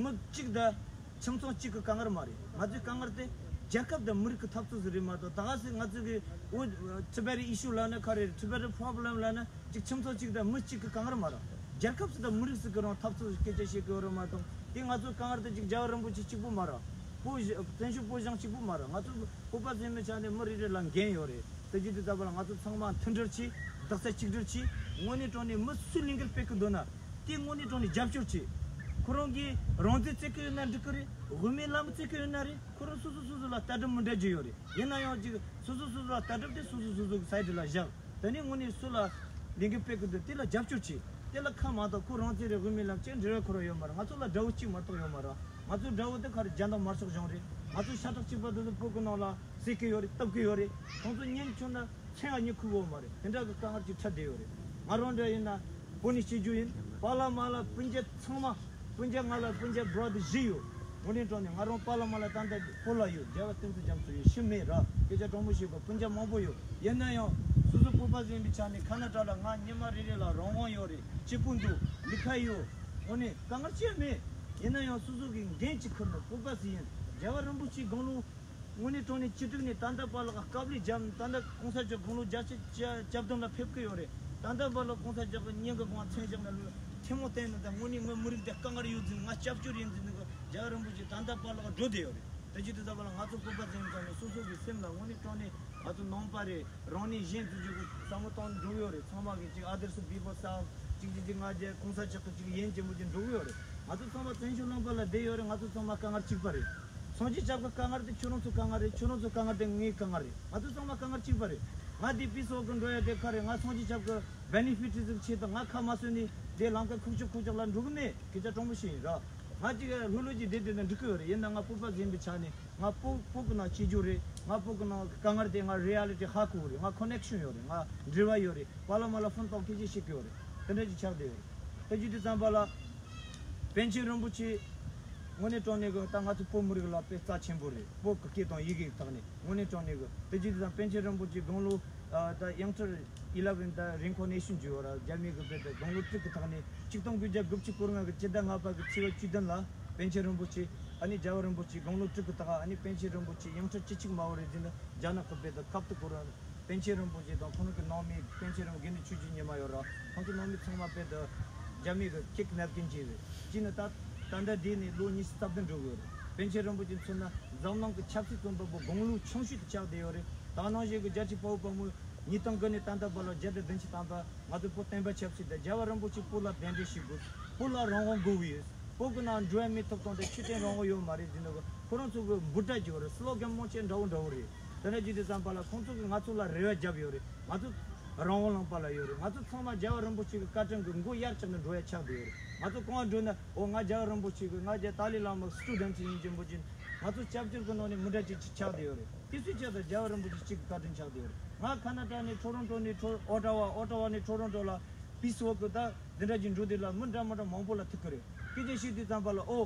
མི་གཅིག་དང་ཁྱིམ་ཚང་གཅིག་གི་དཀའ་ངལ་མ་རེད། ང་ཚོའི་དཀའ་ངལ་དེ་རྒྱལ་ཁབ་དང་མི་རིགས་ཀྱི་འཐབ་རྩོད་ཟིག་རེད་མ་གཏོགས་ད་ག་སེ་ང་ཚོ་གི་འོ་Tibetan issue་ལབ་ན་ག་རེ་རེད། Tibetan problem་ལབ་ན་ཅིག་ཁྱིམ་ཚང་གཅིག་དང་མི་གཅིག་གི་དཀའ་ངལ་མ་རེད། རྒྱལ་ཁབ་ཟིག་དང་མི་རིགས་ཟིག་གི་རང་འཐབ་རྩོད་ཟིག་སྐད་ཆ་བཤད་གི་ཡོད་རེད་མ་གཏོགས་དེ་ང་ཚོའི་དཀའ་ངལ་དེ་ཅིག་རྒྱལ་བ་རིན་པོ་ཆེ་གཅིག་པུ་མ་རེད། བོད་བཙན་བྱོལ་བོད་གཞུང་གཅིག་པུ་མ་རེད། ང་ཚོ་བོད་པ་ཟེར་མི་ཆ་ནས་མི་རེ་རེ་ལ་འགན་ཡོད་རེད། དེ་བྱེད་དུས་ཙམ་པ་ལ་ང་ཚོ་ཚང་མ་མཐུན་སྒྲིལ་གྱིས་ དག་ས་གཅིག་སྒྲིལ་གྱིས་དངོས་གནས་དྲང་གནས་མི་སུ་ལས་འགུལ་སྤེལ་གི་འདུག་ན་དེ་དངོས་གནས་དྲང་གནས་རྒྱབ་སྐྱོར་གྱིས། ཁོ་རང་གིས་རང་བཙན་རྩོད་གི་ཡོད་ན་འགྲིག་གི་རེད། དབུ་མའི་ལམ་རྩོད་གི་ཡོད་ན་རེད། ཁོ་རང་སོ་སོ་སོ་སོ་ལ་ལྟ་གྲུབ་མི་འདྲ་རྒྱུ་ཡོད་རེད། ཡིན་ན་ཡང་ཅིག་སོ་སོ་སོ་སོ་ལ་ལྟ་གྲུབ་དེ་སོ་སོ་སོ་སོ་གི་སའི་ཌི་ལ་བཞག་དེ་ནས་དངོས་གནས་སུ་ལ་ལས་འགུལ་སྤེལ་གི་འདུག་དེ་ལ་རྒྱབ་སྐྱོར་གྱིས། དེ་ལ་ཁ་མ་གཏོགས་ཁོ་རང་བཙན་རེད། དབུ་མའི་ལམ་ཅན་འབྲེལ་བ་ཁོ་རང་ཡོད་མ་རེད། ང་ཚོ་ལ་དགྲ་བོ་གཅིག་མ་གཏོགས་ཡོད་མ་རེད། ང་ཚོ་དགྲ་བོ་དེ་ག་རེ་རྒྱ་ནག་དམར་ཤོག་གཞུང་རེད། ང་ཚོ་ཤ་ཁྲག་གཅིག་པ་དེ་ཚོ་བོད་གི་ནང་ལ་བསད་གི་ཡོད་རེད། གཏུབ་གི་ཡོད་རེད། ཁོང་ཚོ་ཉན་ཆུང་ན་མཚན་ཡང་ཉན་ཁུག་ཡོད་མ་རེད། དེ་འདྲ་གི་དཀའ་ངལ་ཅིག་འཕྲད་བསྡད་ཡོད་རེད། ང་རང་འདྲ་ཡིན་ན་བོད་ནས་སྐྱེས་རྒྱུ་ཡིན། པཱ་ལགས་མ་ལགས་སྤུན་མཆེད་ཚང་མ། སྤུན་མཆེད་ང་ལ་སྤུན་མཆེད་བྲོ་དེ་བཞི་ཡོད། དངོས་གནས་དྲང་གནས་ང་རང་པཱ་ལགས་མ་ལགས་ད་ལྟ་བོད་ལ་ཡོད། རྒྱལ་བ་བསྟན་འཛིན་རྒྱ་མཚོ་ཡོད། ཤི་མེད་ར། སྐད་ཆ་དྲང་པོ་བཤད་དགོས། སྤུན་མཆེད་མང་པོ་ཡོད། ཡིན་ན་ཡང་སོ་སོ་བོད་པ་ཟིག་ཡིན་པའི་ཆ་ནས་ཁ་ན་ཌ་ལ་ང་ཉི་མ་རེ་རེ་ལ་རང་དབང་ཡོད་རེད། སྐྱིད་པོ་འདུག་ལས་ཀ་ཡོད། དངོས་གནས་དཀའ་ངལ་ཅི་ཡང་མེད། ཡིན་ན་ཡང་སོ་སོ་གི་འགན་ཅིག་ཁུར་ནས་བོད་པ་ཟིག་ཡིན། རྒྱལ་བ་རིན་པོ་ཆེའི་དགུང་ལོ་དངོས་གནས་དྲང་གནས་བཅུ་དྲུག་ནས་ད་ལྟ་བར་ལ་དཀའ་ལས་བརྒྱབ་ནས། ད་ལྟ་གོང་ས་མཆོག་དགུང་ལོ་བརྒྱད་ཅུ་གྱ་བརྒྱད་བདུན་ལ་ཕེབས་ཀྱི་ཡོད་རེད། ད་ལྟ་བར་ལ་གོང་ས་མཆོག་གི་སྙིང་གི་དབང་མཚན་བཞག་ནས་ལོ་ཐལ་མོ་བསྟན་ནས། ད་དངོས་གནས་ངའི་མི་རིགས་འདི་དཀའ་ངལ་ཡོད་ཟིན། ང་སྐྱབས་བཅོལ་ཡིན་ཟིན་ནས་རྒྱལ་བ་རིན་པོ་ཆེ་ད་ལྟ་བར་ལ་འགྲོ་བསྡད་ཡོད་རེད། དེ་བྱེད་དུས་ཙམ་པ་ལ་ང་ཚོ་བོད་པ་ཚོ་ཡིན་ཙང་ནས་སོ་སོ་གི་སེམས་ལ་དངོས་གནས་དྲང་གནས་ང་ཚོ་ནང་པ་རེད། རང་ནས་གཞན་བརྩི་རྒྱུ་གི་བསམ་བློ་བཏང་འགྲོ་གི་ཡོད་རེད། ཚང་མ་གི་ཅིག་others before self ཅིག་ཅིག་ཅིག་ང་རྒྱལ་གོང་ས་མཆོག་གི་ཅིག་ཡིན་གཅིག་མིན་གཅིག་འགྲོ་གི་ཡོད་རེད། ང་ཚོ་ཚང་མ་བཙན་བྱོལ་ལུང་པ་ལ་བསྡད་ཡོད་རེད། ང་ཚོ་ཚང་མ་དཀའ་ངལ་གཅིག་པ་རེད། སངས་རྒྱས་སྐྱབས་ཀྱི་དཀའ་ངལ་དེ་ཁྱོད་རང་ཚོ་དཀའ་ངལ་རེད། ཁྱོད་རང་ཚོ་དཀའ་ངལ་དེ་ངའི་དཀའ་ངལ་རེད། ང་ཚོ་ཚང་མ་དཀའ་ངལ་གཅིག་པ་རེད། ང་དེ་Peace Walk གི་འགྲོ་ཡ་དེ་ག་རེད། ང་སངས་རྒྱས་སྐྱབས་ཀྱི་benefit ཟིག་ཆེད་དུ་ང་ཁ་མ་གསོས་ནས་དེ་ལམ་ཁ་ཁུག་ཀྱོག་ཁུག་ཀྱོག་ལ་འགྲོ་གི་མེད། སྐད་ཆ་དྲང་པོ་བཤད་ཡིན་ར། ང་ཅིག་ལྷོད་ལྷོད་ཀྱིས་བསྡད་བསྡད་ན་འགྲིག་གི་ཡོད་རེད། ཡིན་ན་ང་བོད་པ་ཟིག་ཡིན་པའི་ཆ་ནས་ང་བོད་བོད་ཀྱི་ནང་སྐྱེས་རྒྱུ་རེད། ང་བོད་ཀྱི་ནང་གི་དཀའ་ངལ་དེ་ང་reality ཧ་གོ་གི་རེད། ང་connection ཡོད་རེད། ང་འབྲེལ་བ་ཡོད་རེད། པཱ་ལགས་མ་ལགས་ཕོན་གཏོང་སྐད་ཆ་བཤད་གི་ཡོད་རེད། དེ་འདྲ་ཅིག་ཆགས་བསྡད་ཡོད་རེད། ད་བྱེད་དུས་ཙམ་པ་ལ་པཎ་ཆེན་རིན་པོ་ཆེ་དངོས་གནས་དྲང་གནས་གི་ད་ང་ཚོ་བོད་མི་རིགས་ལ་དཔེ་རྩ་ཆེན་པོ་རེད། བོད་ཀྱི་སྐད་དང་ཡི་གེ་གི་ཐོག་ནས་དངོས་གནས་དྲང་གནས་གི། ད་བྱེད་དུས་ཙམ་པཎ་ཆེན་རིན་པོ་ཆེ་དགུང་ལོ་ཨ་ད་ཡང་ཁྲི་eleven ད་reincarnation བརྗོད་ཡོད་ར། རྒྱ་མི་གི་དཔེ་ད་དགུང་ལོ་དྲུག་གི་ཐོག་ནས་ཆིག་སྟོང་དགུ་བརྒྱ་དགུ་བཅུ་གོ་ལྔ་གི་སྤྱི་ཟླ་ལྔ་པ་གི་ཚེས་པ་བཅུ་བདུན་ལ་པཎ་ཆེན་རིན་པོ་ཆེ་ཨ་ནི་རྒྱལ་བ་རིན་པོ་ཆེ་དགུང་ལོ་དྲུག་གི་ཐོག་ཨ་ནི་པཎ་ཆེན་རིན་པོ་ཆེ་ཡང་ཁྲི་བཅུ་གཅིག་མ་འོ་རེད་ཟིན་ན་རྒྱ་ནག་གི་དཔེ་ད་ཁབ་ཏུ་བསྐོར་ར། པཎ་ཆེན་རིན་པོ་ཆེ་དང་ཁོང་གི་ནང་མི་པཎ་ཆེན་རིན་པོ་དགེ་འདུན་ཆོས་ཀྱི་ཉི་མ་ཡོད་ར། ཁོང་ཚོ་ནང་མི་ཚང་མ་དཔེ་ད་རྒྱ་མི་གི་kidnapping བྱས་རེད། ཅི་ནི་ད་ད་ལྟ་དེ་ནས་ལོ་ཉི་ཤུ་རྩ་བདུན་འགྲོ་གི་ཡོད་རེད། པཎ་ཆེན་རིན་པོ་ཆེ་མཚོན་ན་འཛམ་གླིང་གི་ཆབ་སྲིད་བཙོན་པ་པོ་དགུང་ལོ་ཆུང་ཤོས་དེ་ཆགས་བསྡད་ཡོད་རེད། ད་ནང་བཞིན་གི་རྒྱལ་གཅེས་དཔའ་བོ་དཔའ་མོ་ཉིས་སྟོང་དགུ་ནས་ད་ལྟ་བར་ལ་བརྒྱ་དང་བདུན་ཅུ་ཐམ་པ་ང་ཚོ་བོད་བསྟན་པ་ཆབ་སྲིད་དང་རྒྱལ་བ་རིན་པོ་ཆེ་བོད་ལ་གདན་འདྲེན་ཞུ་དགོས། བོད་ལ་རང་དབང་དགོས་ཡོད། བོད་ཀྱི་ནང་འགྲོ་བ་མིའི་ཐོབ་ཐང་དང་ཆོས་དད་རང་དབང་ཡོད་མ་རེད་ཟེར་ནོ་གི་ཁོ་རང་ཚོ་གི་འབོད་སྒྲ་ཅིག་ཡོད་རེད། སློ་གན་མང་ཆེ་འདྲ་བོ་འདྲ་བོ་རེད། དེ་འདྲ་བྱེད་དུས་ཙམ་པ་ལ་ཁོང་ཚོ་གིས་ང་ཚོ་ལ་རེ་བ་བརྒྱབ་ཡོད་རེད། ང་ཚོ་རང་དབང་ལུང་པ་ལ་ཡོད་རེད། ང་ཚོ་ཚང་མ་རྒྱལ་བ་རིན་པོ་ཆེ་གི་བཀའ་དྲིན་གི་མགོ་ཡར་བཀྱགས་ནས་འགྲོ་ཡ་ཆགས་བསྡད་ཡོད་རེད། ང་ཚོ་གང་འགྲོ་ན་འོ་ང་རྒྱལ་བ་རིན་པོ་ཆེ་གི་ང་རྒྱལ་ཏཱ་ལའི་བླ་མ་student ཡིན་གྱི་འབོད་ཀྱིན་ང་ཚོ་སྐྱབས་བཅོལ་གི་ནང་ནས་མི་འདྲ་ཅིག་ཅིག་ཆགས་བསྡད་ཡོད་རེད། དེ་སུའི་ཆེད་དུ་རྒྱལ་བ་རིན་པོ་ཆེ་གཅིག་གི་བཀའ་དྲིན་ཆགས་བསྡད་ཡོད་རེད། ང་ཁ་ན་ཌ་ནས་ཊོ་རོན་ཊོ་ནས་ཊོ་ཨོ་ཊ་ཝ་ཨོ་ཊ་ཝ་ནས་ཊོ་རོན་ཊོ་ལ་Peace Walk གི་ད་འདི་འདྲ་ཅིག་འགྲོ་དུས་ལ་མི་འདྲ་མི་འདྲ་མང་པོ་ལ་ཐུག་གི་རེད། སྐད་ཆ་བཤད་དུས་ཙམ་པ་ལ་ཨོ།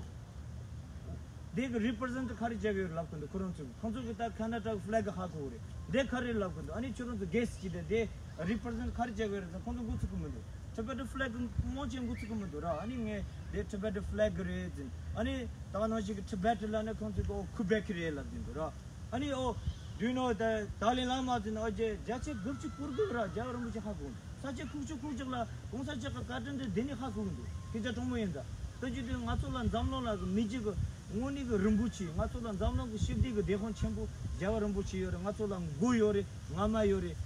དེ་གི་represent ག་རེ་བྱེད་གི་ཡོད་ལབ་གི་འདུག་ཁོ་རང་ཚོ་གི་ཁོང་ཚོ་གི་ད་ཁ་ན་ཌ་གི་flag ཧ་གོ་གི་རེད། དེ་ག་རེ་ལབ་གི་འདུག་ཨ་ནི་ཁྱོད་རང་ཚོ་guess བྱས་ཏེ་དེ་represent ག་རེ་བྱེད་གི་ཡོད་རེད་ཟེར་ཁོང་ཚོ་མགོ་ཚོད་གི་མི་འདུག Tibetan flag མང་ཆེ་མགོ་ཚོད་གི་མི་འདུག་ར། ཨ་ནི་ངས་དེ་Tibetan flag རེད་ཟེར། ཨ་ནི་ད་ག་ནང་བཞིན་གི་Tibet ལབ་ན་ཁོང་ཚོ་གི་ཨོ་Quebec རེད་ལབ་གི་འདུག་ར། ཨ་ནི་ཨོ། Do you know the Dalai Lama ཟེར་ན་ཨོ་རྒྱ་རྒྱ་ཆེ་དགུ་བཅུ་གོ་དགུ་ར་རྒྱལ་བ་རིན་པོ་ཆེ་ཧ་གོ་འདུག་ས་ཆ་ཁུག་ཅིག་ཁུག་ཅིག་ལ་གོང་ས་མཆོག་གི་བཀའ་དྲིན་དེ་འདི་ནས་ཧ་གོ་གི་འདུག་སྐད་ཆ་དྲང་མོ་ཡིན་ད། ད་ཅི་དུས་ང་ཚོ་ལ་འཛམ་གླིང་ལ་མི་རྒྱུ་གི་དངོས་གནས་གི་རིན་པོ་ཆེ། ང་ཚོ་ལ་འཛམ་གླིང་གི་ཞི་བདེ་གི་བདེན་དཔང་ཆེན་པོ་རྒྱལ་བ་རིན་པོ་ཆེ་ཡོད་རེད། ང་ཚོ་ལ་མགོ་ཡོད་རེད། རྔ་མ་ཡོད་རེད།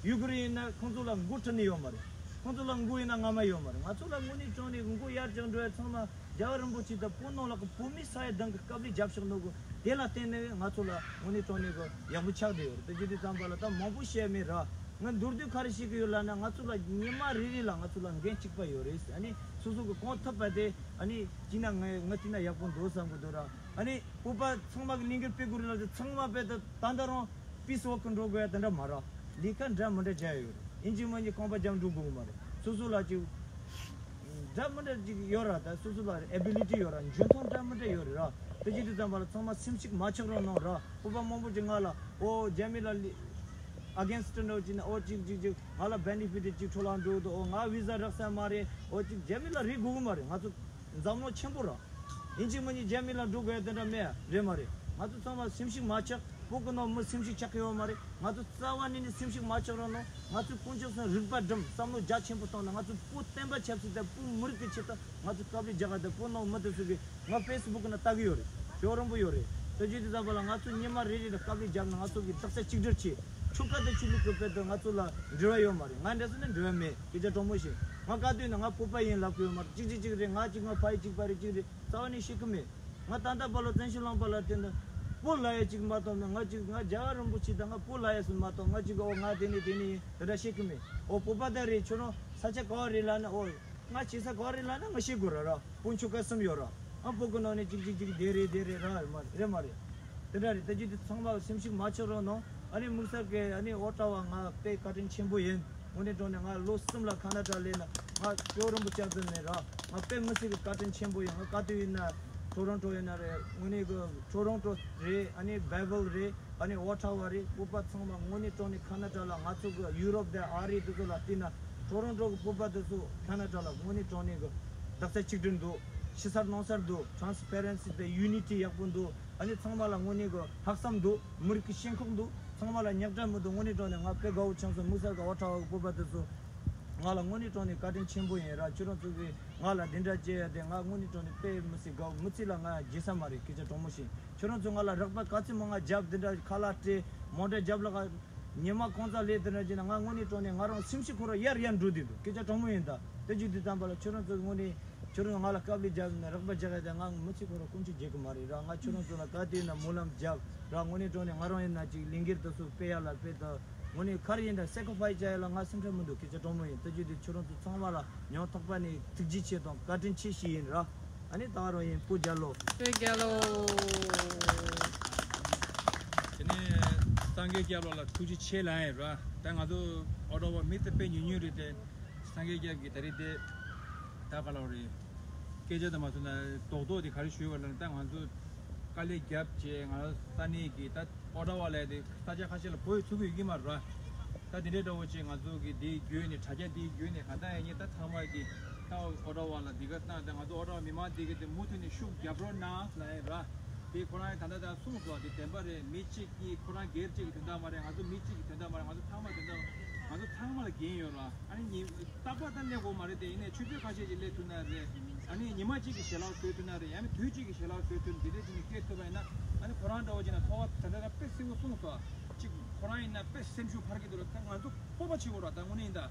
ཡུ་གུར་ཡིན་ན་ཁོང་ཚོ་ལ་མགོ་ཁྲིད་ནི་ཡོད་མ་རེད། ཁོང་ཚོ་ལ་མགོ་ཡིན་ན་རྔ་མ་ཡོད་མ་རེད། ང་ཚོ་ལ་དངོས་གནས་དྲང་གནས་མགོ་ཡར་བརྐྱངས་འགྲོ་ཡ་ཚང་མ། རྒྱལ་བ་རིན་པོ་ཆེ་དང་བོད་ནང་ལ་གི་བོད་མི་ས་ཡ་གདངས་ཀྱི་དཀའ་ལས་རྒྱབ་ཤོག་ནོ་གི་དེ་ལ་བརྟེན་ནས་ང་ཚོ་ལ་དངོས་གནས་དྲང་གནས་གི་ཡག་པོ་ཆགས་བསྡད་ཡོད་རེད། དེ་བྱེད་དུས་ཙམ་པ་ལ་ད་མང་པོ་བཤད་མེད་ར། ང་མདོར་བསྡུས་ག་རེ་བཤད་གི་ཡོད་ལབ་ན་ང་ཚོ་ལ་ཉི་མ་རེ་རེ་ལ་ང་ཚོ་ལ་འགན་གཅིག་པ་ཡོད་རེད། ཨ་ནི་སོ་སོ་གི་གང་ཐུབ་པ་དེ་ཨ་ནི་བྱས་ན་ང་ང་བྱས་ན་ཡག་པོ་འདུག་བསམ་གི་འདུག་ར། ཨ་ནི་བོད་པ་ཚང་མ་གི་ལས་འགུལ་སྤེལ་དགོས་རེད་ལབ་དུས་ཚང་མ་དཔེ་ད་ད་ལྟ་རང་Peace Walk གི་འགྲོ་དགོས་ཡ་དེ་འདྲ་མ་རེད། ལས་ཀ་འདྲ་མི་འདྲ་བྱས་ཡོད་རེད། ཡིན་གཅིག་མིན་གཅིག་རྐང་པ་རྒྱབ་འགྲོ་དགོས་གི་མ་རེད། སོ་སོ་ལ་ཅིག་འདྲ་མི་འདྲ་ཅིག་ཡོད་ར། ད་སོ་སོ་ལ་ability ཡོད་ར། འཇོན་ཐང་འདྲ་མི་འདྲ་ཡོད་རེད་ར། དེ་བྱེད་དུས་ཙམ་པ་ལ་ཚང་མ་སེམས་ཤུགས་མ་ཆག་རོགས་གནང་ར། བོད་པ་མང་པོ་ཅིག་ང་ལ་ཨོ་རྒྱ་མི་ལ་against འགྲོ་ཅིག་ན་ཨོ་ཅིག་ཅིག་ཅིག་ང་ལ་benefit ཅིག་འཕྲོ་བརླག་འགྲོ་འདུག་ཨོ་ང་visa རག་ས་མ་རེད། ཨོ་ཅིག་རྒྱ་མི་ལ་རེ་དགོས་གི་མ་རེད། ང་ཚོ་འཛམ་གླིང་ཆེན་པོ་ར། ཡིན་གཅིག་མིན་གཅིག་རྒྱ་མི་ལ་འགྲོ་དགོས་ཡ་དེ་འདྲ་མེད་ཡ་རེད་མ་རེད། ང་ཚོ་ཚང་མ་སེམས་ཤུགས་མ་ཆག་བོད་ཀྱི་ནང་མི་སེམས་ཤུགས་ཆག་གི་ཡོད་མ་རེད། ང་ཚོ་རྩ་བ་ནས་ནས་སེམས་ཤུགས་མ་ཆག་རོགས་གནང་། ང་ཚོས་དཀོན་མཆོག་གསུམ་རིག་པ་སྒྲིམ་བསམ་བློ་རྒྱ་ཆེན་པོ་བཏང་ན་ང་ཚོ་བོད་བསྟན་པ་ཆབ་སྲིད་དང་བོད་མི་རིགས་ཀྱི་ཆེད་དུ་ང་ཚོ་དཀའ་ལས་རྒྱག་ག་དང་བོད་ནང་མི་དེ་ཚོ་གིས་ང་Facebook ནང་ལྟ་གི་ཡོད་རེད། ཞོགས་རིང་པོ་ཡོད་རེད། དེ་བྱེད་དུས་ཙམ་པ་ལ་ང་ཚོ་ཉི་མ་རེ་རེ་ལ་དཀའ་ལས་བརྒྱབ་ན་ང་ཚོ་གིས་རྡོག་རྩ་གཅིག་སྒྲིལ་བྱས། ཆོལ་ཁ་དང་ཆོས་ལུགས་ཀྱི་དཔེ་དེ་ང་ཚོ་ལ་འབྲེལ་བ་ཡོད་མ་རེད། ང་འདྲ་ཟེར་ན་འབྲེལ་བ་མེད། སྐད་ཆ་དྲང་མོ་བཤད། ང་ག་དུས་ན་ང་བོད་པ་ཡིན་ལབ་ཀྱི་ཡོད་མ་རེད། གཅིག་གཅིག་གཅིག་རེད། ང་གཅིག་ང་ཕ་ཡི་གཅིག་ཕ་རེད་གཅིག་རེད། རྩ་བ་ནས་བཤད་ཀྱི་མེད། ང་ད་ལྟ་བར་ལ་བཙན་བྱོལ་ལུང་པ་ལ་བསྟན་ན་བོད་ལབ་ཡ་གཅིག་མ་གཏོགས་མེད། ང་གཅིག་ང་རྒྱལ་བ་རིན་པོ་ཆེ་དང་ང་བོད་ལབ་ཡ་སུ་མ་གཏོགས། ང་གཅིག་ཨོ་ང་དེ་ནས་དེ་ནས་ཡིན་དེ་འདྲ་བཤད་ཀྱི་མེད། ཨོ་བོད་པ་དེ་རེད། ཁྱོད་རང་ས་ཆ་ག་བ་རེད་ལབ་ན། ཨོ་ང་བྱེད་ས་ག་བ་རེད་ལབ་ན་ང་བཤད་དགོས་ར་ར། བོད་ཆོལ་ཁ་གསུམ་ཡོད་ར། ཨ་བོད་ཀྱི་ནང་ནས་གཅིག་གཅིག་གཅིག་དེ་རེད་དེ་རེད་ར་མ་རེད་མ་རེད། དེ་འདྲ་རེད། ད་ཅི་དེ་ཚང་མ་སེམས་ཤུགས་མ་ཆག་རོགས་གནང་། ཨ་ནི་དམིགས་བསལ་གྱི་ཨ་ནི་ཨོ་ཊ་ཝ་ང་དཔེ་བཀའ་དྲིན་ཆེན་པོ་ཡིན། དངོས་གནས་དྲང་གནས་ང་ལོ་གསུམ་ལ་ཁ་ན་ཌ་སླེབས་ན་ང་སྐྱོ་རིན་པོ་ཆེ་ཙམ་མེད་ར། ང་དཔེ་མི་སྲིད་ཀྱི་བཀའ་དྲིན་ཆེན་པོ་ཡིན། ང་ག་དུས་ཡིན་ན་ཊོ་རོན་ཊོ་ཡིན་ན་རེད། དངོས་གནས་ཀྱི་ཊོ་རོན་ཊོ་རེད། ཨ་ནི་བྷེ་ཝལ་རེད། ཨ་ནི་ཨོ་ཊ་ཝ་རེད། བོད་པ་ཚང་མ་དངོས་གནས་དྲང་གནས་ཁ་ན་ཌ་ལ་ང་ཚོ་གི་ཡུ་རོབ་དང་ཨ་རི་དེ་ཚོ་ལ་བལྟས་ན་ཊོ་རོན་ཊོ་གི་བོད་པ་དེ་ཚོ་ཁ་ན་ཌ་ལ་དངོས་གནས་དྲང་གནས་ཀྱི་རྡོག་རྩ་གཅིག་སྒྲིལ་འདུག་ཕྱི་གསལ་ནང་གསལ་འདུག་ཊ་རན་སི་པེ་རེན་སི་དང་ཡུ་ནི་ཊི་ཡག་པོ་འདུག་ཨ་ནི་ཚང་མ་ལ་དངོས་གནས་ཀྱི་ལྷག་བསམ་འདུག་མི་རིགས་ཀྱི་ཞེན་ཁོག་འདུག་ཚང་མ་ལ་ཉག་ཕྲ་མི་འདུག་དངོས་གནས་དྲང་གནས་ང་དཔེ་དགའ་བོ་བྱུང་སོང་། དམིགས་བསལ་གྱི་ཨོ་ཊ་ཝ་གི་བོད་པ་དེ་ཚོ་ང་ལ་དངོས་གནས་དྲང་གནས་བཀའ་དྲིན་ཆེན་པོ་ཡིན་ར། ཁྱོད་རང་ཚོ་གིས་ང་ལ་འདི་འདྲ་བྱས་ཡ་དེ་ང་དངོས་གནས་དྲང་གནས་དཔེ་མི་སྲིད་དགའ་བོ། མི་ཚེ་ལ་ང་བརྗེད་ས་མ་རེད། སྐད་ཆ་དྲང་མོ་བཤད། ཁྱོད་རང་ཚོ་ང་ལ་རོགས་པ་ག་ཚོད་མང་ང་རྒྱབ། འདི་འདྲ་ཁ་ལག་སྤྲད། མོ་ཊ་རྒྱབ་ལ་ཉི་མ་གང་ཙམ་སླེབས་དེ་འདྲ་བྱས་ན་ང་དངོས་གནས་དྲང་གནས་ང་རང་སེམས་ཤུགས་ཁོ་རང་ཡར་ཡར་འགྲོ་བསྡད་འདུག་སྐད་ཆ་དྲང་མོ་ཡིན། ད་དེ་རྒྱུ་དེ་ཙམ་པ་ལ་ཁྱོད་རང་ཚོ་དངོས་གནས་ཁྱོད་རང་ང་ལ་དཀའ་ལས་རྒྱབ་ནས་རོགས་པ་རྒྱག་ཡ་དེ་ང་མི་ཚེ་ཁོ་རང་དཀོན་མཆོག་བརྗེད་གི་མ་རེད་ར། ང་ཁྱོད་རང་ཚོ་ལ་ག་དུས་ན་སྨོན་ལམ་རྒྱབ་ར། དངོས་གནས་དྲང་གནས་ང་རང་ཡིན་ན་ཅིག་ལས་འགུལ་དེ་ཚོ་སྤེལ་ཡ་ལ་སྤེལ་ད། དངོས་གནས་ག་རེ་ཡིན་ད་སེ་ཀི་རི་ཕའི་སི་བྱ་ཡ་ལ་ང་སེམས་ཁྲལ་མི་འདུག་སྐད་ཆ་དྲང་མོ་ཡིན། ད་རྒྱུ་དེ་ཁྱོད་རང་ཚོ་ཚང་མ་ལ་སྙིང་ཐག་པ་ནས་ཐུགས་རྗེ་ཆེ་དང་བཀའ་དྲིན་ཆེ་ཞུ་ཡིན་ར། ཨ་ནི་ད་རང་ཡིན་སྤུ་རྒྱལ་ལོ། སྤུ་རྒྱལ་ལོ། དེ་ནས་སངས་རྒྱས་སྐྱབས་ལགས་ལ་ཐུགས་རྗེ་ཆེ་ལབ་ཡིན་ར། ད་ང་ཚོ་ཨོ་ཊ་ཝ་མི་དེ་དཔེ་ཉུང་ཉུང་རེད་དེ། སངས་རྒྱས་སྐྱབས་ཀྱིས་ད་རེས་དེ་ད་ག་ལ་རེད། སྐད་ཆ་དང་མ་སོང་ན་རྡོག་རྡོག་དེ་ག་རེ་ཞུས་པ་ལབ་ན། ད་ང་ཚོ་དཀའ་ལས་རྒྱབ་བྱས་ང་ཚོ་ས་གནས་ཀྱི་ད་ཨོ་ཊ་ཝ་ལ་དེ་ས་ཆ་ཁ་ཤས་ལ་བོད་ཡིག་ཚུགས་ཀྱི་ཡོད་ཀྱི་མ་རེད་ར། ད་དེ་འདྲའི་འདྲ་བོ་བྱས་ང་ཚོ་གི་དེའི་བརྒྱུད་ནས་དྲ་རྒྱ་དེའི་བརྒྱུད་ནས་ག་ད་ཡིན་ད་ཚང་མ་གི་ད་ཨོ་ཊ་ཝ་ལ་འདི་ག་བཏང་སྟེ་ང་ཚོ་ཨོ་ཊ་ཝ་མི་མང་དེ་གི་དེ་མུ་མཐུད་ནས་ཤུགས་རྒྱབ་རོགས་གནང་ལབ་ཡིན་ར། དེ་ཁོ་རང་ད་ལྟ་ད་གསུངས་སོང་། དེ་བདེན་པ་རེད། མི་གཅིག་གིས་ཁོ་རང་སྒེར་གཅིག་གི་དོན་དག་མ་རེད། ང་ཚོ་མི་གཅིག་གི་དོན་དག་མ་རེད། ང་ཚོ་ཚང་མ་དོན་དག་ང་ཚོ་ཚང་མ་ལ་འགན་ཡོད་ར། ཨ་ནི་ཉི་རྟག་པར་ད་གནས་དགོས་མ་རེད་དེ། ཡིན་ནའི་ཆུ་ཚོད་ཁ་ཤས་ཅིག་སླེབས་ཐུབ་ན་རེད། ཨ་ནི་ཉི་མ་གཅིག་གི་ཞལ་ལག་བཟོས་ཐུབ་ན་རེད། ཡང་ན་དུས་གཅིག་གི་ཞལ་ལག་བཟོས་ཐུབ་འདི་འདྲས་ཅིག་ནས་སྐད་ཐུབ་པ་ཡིན་ན། ཨ་ནི་ཁོ་རང་འདྲ་བོ་ཅིག་ན་ཚོར་བ་ད་ལྟ་ད་དཔེ་གསལ་པོ་གསུངས་སོང་། གཅིག་ཁོ་རང་ཡིན་ན་དཔེ་སེམས་ཤུགས་འཕར་གྱི་འདུག་ལ། ད་ང་ཚོ་སྤོབས་པ་བྱེད་དགོས་ར། ད་དངོས་གནས་ཡིན་ད།